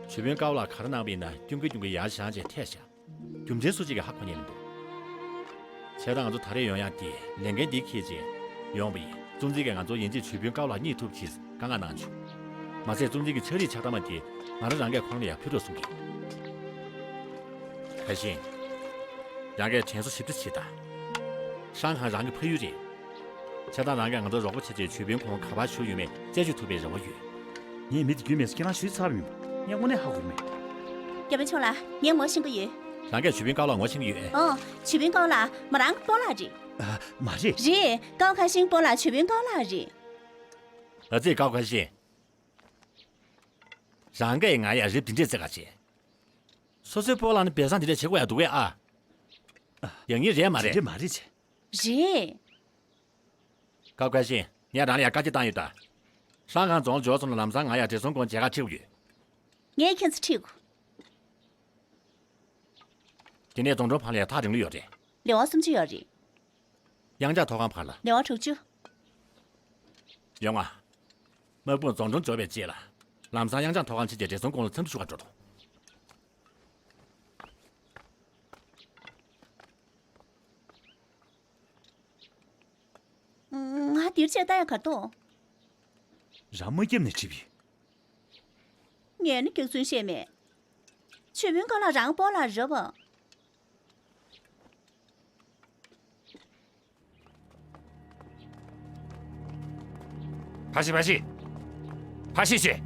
ཇུས་དཔོན་ཀའོ་ལགས་ག་རེ་གནང་བ་ཡིན་ན་སྐྱོན་གྱིན་སྐྱོན་གྱིན་ཡར་བཞེངས་བྱས་ཐད་བཞག་རྒྱུ་མཚན་སུ་གཅིག་གིས་ཧ་གོ་མཁན་མི་འདུག་བྱས་ཙང་ང་ཚོ་ད་རེས་ཡོང་ཡག་དེ་ལས་འགན་འདི་འཁྱེར་བྱས་ཡོང་བ་ཡིན། གཙོ་འཛིན་གྱིས་ང་ཚོ་ཡན་ཆད་ཇུས་དཔོན་ཀའོ་ལགས་རྙེད་ཐུབ་ཆེད་བཀའ་མངགས་གནང་བྱུང་། མ་ཟད་གཙོ་འཛིན་གྱི་ཕྱག་བྲིས་ཆ་ཚང་མ་དེ་ང་རང་རང་གིས་ཁོང་ལ་ཡང་ཕུལ་རོགས་གསུང་གི། ཁ་ཤིང་། རང་གིས་དྲན་གསོ་ཞིབ་ཕྲ་བྱེད་དང་། ཧྲང་ཧའེ་རང་གི་ཕ་ཡུལ་རེད། བྱས་ཙང་རང་གིས་ང་ཚོར་རོགས་པ་བྱས་རྗེས་ཇུས་དཔོན་ཁོང་ག་པར་བཞུགས་ཡོད་མེད་རྩད་གཅོད་ཐུབ་པའི་རེ་བ་ཡོད། ངས་མི་དེ་རྒྱུས་མེད་ཟེར་ཁྱེད་རང་ཞུས་ཚར་བ་མིན་པ། ངས་དངོས་གནས་ཧ་གོ་གི་མེད། རྒྱ་དཔོན་མཆོག་ལགས། ངས་ངོ་ཤེས་ཀྱི་ཡོད། རང་གིས་ཇུས་དཔོན་ཀའོ་ལགས་ངོ་ཤེས་ཀྱི་ཡོད་ཨེ། ཨོ། ཇུས་དཔོན་ཀའོ་ལགས་མོ་རང་གི་སྤོ་ལགས་རེད། ཨ། མ་རེད། རེད། ཀའོ་ཁ་ཤིང་སྤོ་ལགས་ཇུས་དཔོན་ཀའོ་ལགས་རེད། ཨ་ཙི། ཀའོ་ཁ་ཤིང་། རང་གིས་ང་ཡར་རེབ་འདི་འདྲས་བརྩེ་ག་བྱེད། སོ་སོའི་སྤོ་ལགས་ནི་སྦས་གསང་འདི་འདྲས་བྱེད་དགོས་ཡ་འདུག་གས་ཨ། ཡང་ཡིན་རེད་མ་རེད། དེ་འདྲས་མ་རེད་ཅེ། རེད། ཀའོ་ཁ་ཤིང་། ངས་རང་ལ་ཡང་བཀའ་རྒྱ་བཏང་ཡོད་ད། ཧྲང་ཧའེ་རྫོང་འབྱོར་སོང་ན་ལམ་སང་ང་ཡང་བགྲེས་སོང་ཁོང་མཇལ་ཁ་ཁྲིད་དགོས་ཡོད། ངས་ཁྱེད་ཚོ་ཁྲིད་དགོས། དེ་ནས་རྫོང་གྲོང་བར་ལ་ཡང་ཐག་རིང་ལོས་ཡོད་རེད། ལེ་དབར་སུམ་ཅུ་ཡོད་རེད། གཡང་ཆགས་ཐོག་ཁང་བར་ལ། ལེ་དབར་དྲུག་ཅུ། ཡོང་ང་། དམག་དཔུང་རྫོང་གྲོང་འབྱོར་བའི་རྗེས་ལ། ལམ་སང་གཡང་ཆགས་ཐོག་ཁང་ཕྱིན་རྗེས་བགྲེས་སོང་ཁོང་ལ་འཚམས་འདྲི་ཞུ་གར་འགྲོ་དང་། ང་འདིར་ཆས་ལྟ་ཡ་གར་འདུག་རང་མ་བརྒྱབ་ནས་འགྲིབ་ཡིན། ངས་ནི་སྐྱག་རྫུན་བཤད་མེད། ཇུས་དཔོན་ཀའོ་ལགས་རང་སྤོ་ལགས་རེད་པ། ཕར་ཤོག་ཕར་ཤོག་ཕར་ཤོག་ཅིག་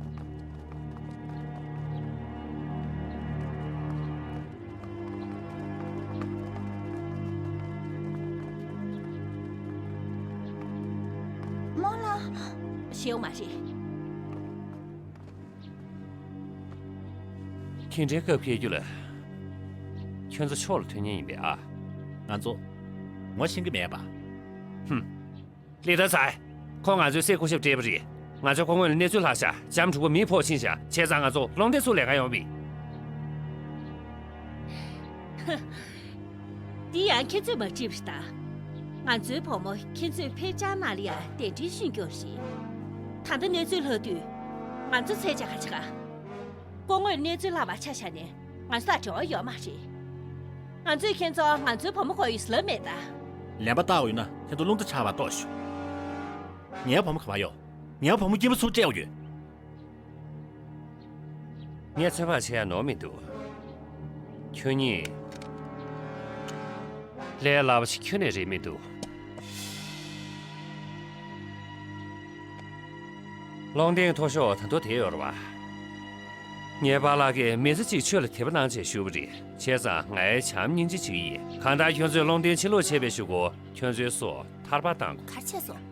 རྨོ་ལགས། ཞེའུ་མ་རེད། དེ་འདྲའི་སྐབས་འཁེལ་རྒྱུ་ལ། ཁྱོད་ཚོ་ཕྱོགས་ལ་ཐོན་མཁན་ཡིན་པས་ཨ། ང་ཚོ། ངོ་ཤེས་ཀྱི་མེད་པ། ཧུམ། ལི་ཏ་ཚའེ། ཁོ་ང་ཚོའི་སྲས་སྐུ་ཞབས་སྤྲད་པ་རེད། ང་ཚོའི་སྐུ་ངོ་ལ་གནས་ཚུལ་ལྷག་ཤག་ལྕམ་དྲུག་པོ་མེ་ཕོག་ཕྱིན་ཤག་བྱས་ཙང་ང་ཚོ་ལོང་ཏེ་ཚུར་ལེན་ག་ཡོང་བ་ཡིན། ཧ། འདི་ཡང་ཁྱེད་ཚོས་མ་བྲིས་པ་ཞིག་དང་། ང་ཚོའི་བུ་མོ་ཁྱེད་ཚོས་ཕེབས་བཅར་གནང་ལ་ཡང་གདན་འདྲེན་ཞུས་རྒྱུ་རེད། ད་ལྟ་གནས་ཚུལ་ལྷག་དུས། ང་ཚོ་འཚོལ་བྱ་ག་བྱེད་ག་སྐུ་ངོས་གནས་ཚུལ་ལྷག་པ་ཆ་བཞག་ནས་ང་ཚོ་དང་འབྲེལ་བ་ཡོད་མ་རེད། ང་ཚོས་ཁྱེད་ཚོ་ང་ཚོའི་བུ་མོ་དགོས་ཡོད་ཟེར་ལབ་མེད་ད། ལན་པ་བཏགས་ཡོད་ན་ཁྱེད་ཚོ་རླུང་རྟ་ཆག་པ་ལྟོས་ཤོག་ངའི་བུ་མོ་ག་པར་ཡོད། ངའི་བུ་མོ་སྐྱིད་པོ་ཚུར་སྤྲད་དགོས་ཡོད། ངས་ཚོད་དཔག་བྱེད་ཡ་ནོར་མི་འདུག་ཁྱོད་གཉིས། ལས་སླ་པོ་ཞིག་ཁྱོན་ནས་རེད་མི་འདུག་ལུང་བསྟན་མཐོ་ཤོས་ད་དུང་དེ་ཡོད་རེད་བ། ངའི་པཱ་ལགས་ཀྱིས་མི་ཚེ་གཅིག་ཆོས་ལ་དད་པ་གནང་བྱས་ཞུས་པ་རེད། བྱས་ཙང་ངའི་བྱམས་སྙིང་རྗེ་བྱེད་ཀྱི་ཡིན། གང་ལྟར་ཁྱོད་ཚོས་ལུང་བསྟན་ཕྱིར་ལོག་བྱས་པའི་གཞུག་གུ་ཁྱོད་ཚོའི་སྲོག་ཐར་པ་གཏང་དགོས། ག་རེ་བྱས་སོང་།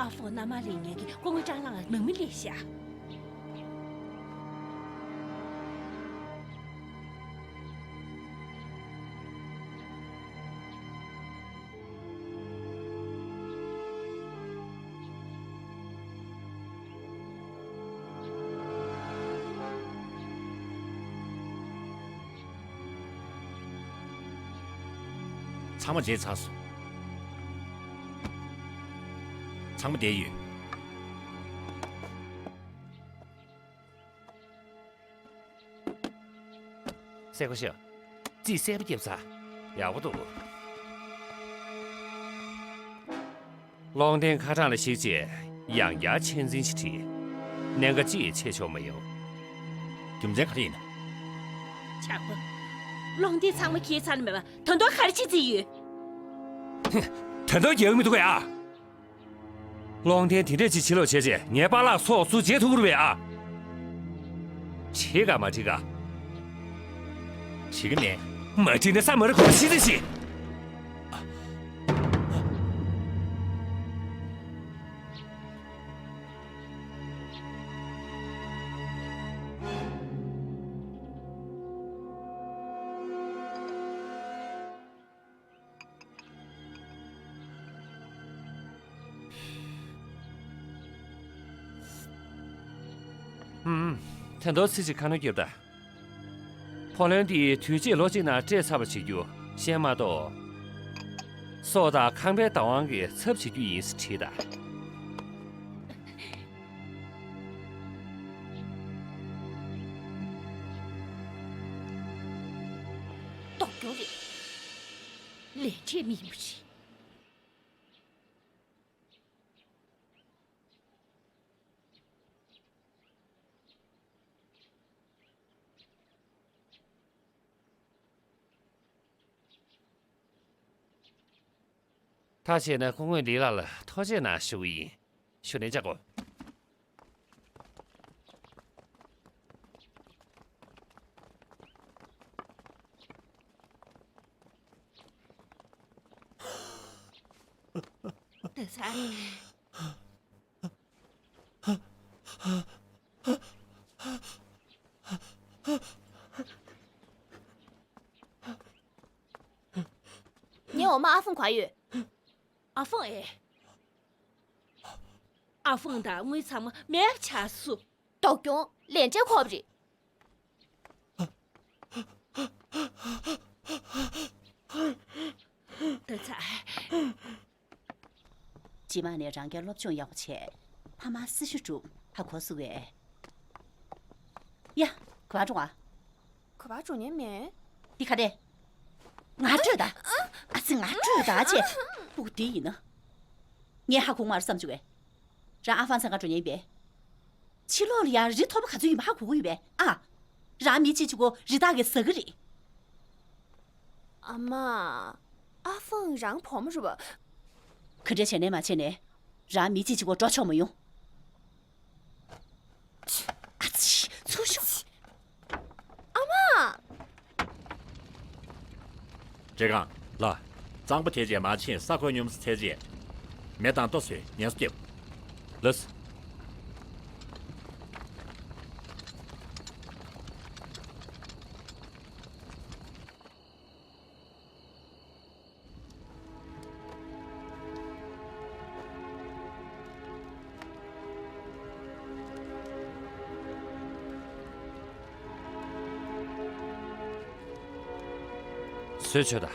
ཨ་ཧྥོ་མནའ་མ་ལེན་མཁན་གྱི་སྐུ་ངོ་ཀྲང་ལགས་ལ་ནང་མི་སླེབས་ཤག་ཚང་མ་བརྗེད་ཚར་སོང་། ཚང་མ་བསྡད་ཡོད། སེ་ཁོ་ཤི། རྩིས་གསལ་པོ་བརྒྱབ་ཚར། ཡག་པོ་འདུག་ཀློང་ལྡན་ཁ་གྲངས་ལ་གཞིགས་རྗེས་ཡང་བསྐྱར་ཆེད་འཛིན་ཞིག་བྲིས། གནད་འགག་ཅི་ཡང་ཆེ་ཆོག་མ་ཡོང་། རྒྱུ་མཚན་ག་རེ་ཡིན་ན། ཆག་པ། ཀློང་ལྡན་ཚང་མ་ཁྱེར་ཚར་ནི་མེད་པ། ད་དུང་ག་རེ་བྱེད་རྩིས་ཡོད། ཧུ། ད་དུང་རྒྱག་མི་འདུག་གས་ཨ། ཀློང་ལྡན་དེ་འདྲས་ཅིག་ཕྱིར་ལོག་བྱས་རྗེས་ངའི་པཱ་ལགས་སྲོག་སུ་བརྗེ་ཐུབ་ཀྱི་རེད་པས་ཨ། བྱེད་ག་མ་བྱེད་ག་བྱེད་ཀྱི་མེད། མ་བྱེད་ན་ས་མ་རི་གོ་ཤི་ཚེ་ཤི། ཧུམ། ད་དུང་ཚིག་གཅིག་ཁ་སྣོན་བརྒྱབ་དང་། ཕོ་ལོན་འདི་དུས་ཆད་ལོ་གཅིག་ནང་སྤྲད་ཚར་བ་བྱེད་རྒྱུ་ཤེས་མ་གཏོགས། སྲོག་དང་ཁང་པའི་བདག་དབང་གི་ཚབ་བྱེད་རྒྱུ་ཡིན་ཟེར་བྲིས་དང་། ལྡོག་རྒྱུ་རེད། ལས་འབྲས་མི་ཡིན་པ་རེད། ཐག་བཅད་ན་སྐུ་ངོ་ལི་ལགས་ལ་ཐུགས་རྗེ་གནང་ཞུ་གི་ཡིན། ཞུ་ནས་བཅར་གོ། ད་ཚ། ངའི་འོག་མ་ཨ་ཧྥང་ག་ཡོད། ཨ་ཧྥང་ཨེ། ཨ་ཧྥང་དང་དངུལ་ཚང་མ་མེད་པ་ཆགས་སོང་། ལྡོག་རྒྱུ་ལས་འབྲས་ཁོབ་རེད། ད་ཚ། རྗེས་མ་ནས་རང་རྒྱལ་སློབ་སྦྱོང་ཡག་པོ་བྱས། ཕ་མ་སྲི་ཞུ་སྒྲུབ་ཧ་གོ་སོང་ངས། ཡ། ག་པར་འགྲོ་ཨ། ག་པར་འགྲོ་ཉན་མེད། འདི་ག་རེད། ང་སྤྲོད་ད། ཨ་ཙི་ང་སྤྲོད་ད་ཅེ། སྤུ་གུ་འདི་ཡིན་ན། ངས་ཧ་གོ་མ་རེད་བསམ་བྱུང་བས། རང་ཨ་ཧྥང་ཚང་ག་འགྲོ་ཉན་ཡིན་པས། ཕྱི་ལོགས་ལ་ཡང་རི་མཐོ་པོ་ག་ཚོད་ཡིན་པ་ཧ་གོ་གི་ཡོད་པས་ཨ། རང་མི་གཅིག་གཅིག་པོ་རི་དྭགས་ཀྱིས་ཟ་གི་རེད། ཨ་མ། ཨ་ཧྥང་རང་བུ་མོ་རེད་པ། ག་འདྲ་བྱས་ནས་མ་བྱས་ནས། རང་མི་གཅིག་གཅིག་པོ་འགྲོ་ཆོག་མ་ཡོང་། ཨ་ཙི། ཚུར་ཤོག་ཨ་མ། བཀྲས་སྒང་། ལགས། གཙང་པོ་དེ་རྗེས་མར་ཕྱིན་ས་ཁོག་སྙོམས་སུ་འཚོལ་རྗེས། མེ་དང་ལྟོ་ཟོས་ངལ་གསོ་རྒྱབ། ལགས། བཟོས་ཆོག་ད།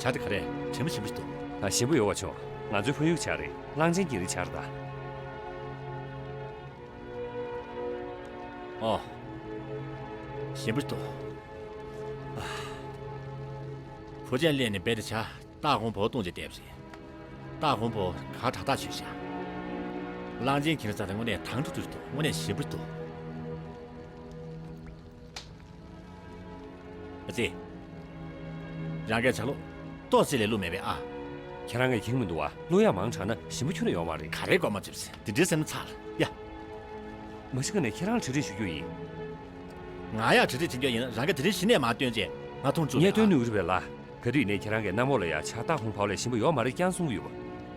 ཇ་དེ་ག་རེ་དྲི་མ་ཞིམ་པོ་ཞིག་འདུག་ཨ། ཞིམ་པོ་ཡོད་པ་བྱུང་། ང་ཚོའི་ཕ་ཡུལ་ཇ་རེད། གླང་ཆེན་གྱི་རི་ཇ་རེད་ད། ཨོ། ཞིམ་པོ་འདུག་ཨ། ཧྥུ་ཅན་གླིང་ནས་རྦད་དེ་ཇ་སྟག་ཧོང་པོ་བཏུང་རྗེས་བསྡད་པ་རེད། སྟག་ཧོང་པོ་གར་དྲག་ཐག་ཆོད་ཤག་གླང་ཆེན་གྱི་རི་ཇ་དེ་དངོས་གནས་དྭངས་ཁྲུག་ཁྲུག་འདུག་དངོས་གནས་ཞིམ་པོ་འདུག་ཨ་ཙི། རང་གིས་ཇ་ལོ་ཏོག་ཙམ་ལས་བླུགས་མེད་པས་ཨ། ཁྱེད་རང་གིས་མཁྱེན་མི་འདུག་བ། བླུགས་ཡག་མང་དྲགས་ན་ཞིམ་པོ་ཁྱོན་ནས་ཡོད་མ་རེད། ག་རེ་མགོ་མ་ཚོས། དེ་འདྲའི་སེམས་ཚ་ལ་ཡ། མ་གཞི་ག་ནས་ཁྱེད་རང་ལ་གྲ་སྒྲིག་ཞུ་རྒྱུ་ཡིན། ང་ཡང་གྲ་སྒྲིག་བྱེད་རྒྱུ་ཡིན། རང་གིས་དེ་རིང་གཞི་ནས་མར་བཏོན་རྗེས་ང་མཐོང་བཅུག་ངས་བཏོན་ནུས་རེད་པས་ལགས། ག་དུས་ནས་ཁྱེད་རང་གིས་གནམ་འོག་ལ་ཡ་ཇ་སྟག་ཧོང་པོ་ལས་ཞིམ་པོ་ཡོད་མ་རེད་རྐྱང་གསུང་གི་ཡོད་པ།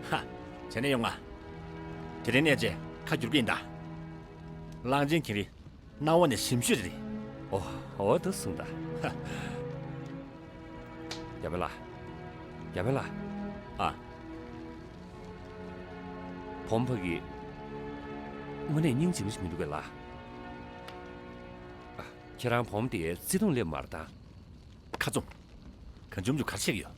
ཧ། བྱས་ན་ཡོང་ང་། དེ་རིང་ནས་བྱས་ཁ་བསྒྱུར་གྱི་ཡིན་ད། གླང་ཆེན་གྱི་རི། གནམ་འོག་ནས་ཞིམ་ཤོས་རེད། ཨོ། འོ་ད་གསུངས་ད། ཧ། ཡ་མེ་ལགས། ཡ་མེ་ལགས། ཨ། བུ་མོ་ཕ་གི། དངོས་གནས་སྙིང་རྗེ་མོ་ཞིག་མི་འདུག་གས་ལགས། ཁྱེད་རང་བུ་མོ་དེ་བརྩེ་དུང་སླེབས་མ་རེད་ད། ཁ་བཙུམ། གང་བྱུང་བྱུང་ག་རེ་བྱེད་ཀྱི་ཡོད།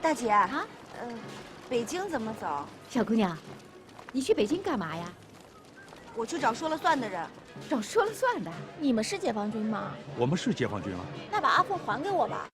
大姐，啊？呃，北京怎么走？小姑娘，你去北京干嘛呀？我去找说了算的人。找说了算的？你们是解放军吗？我们是解放军啊。那把阿凤还给我吧。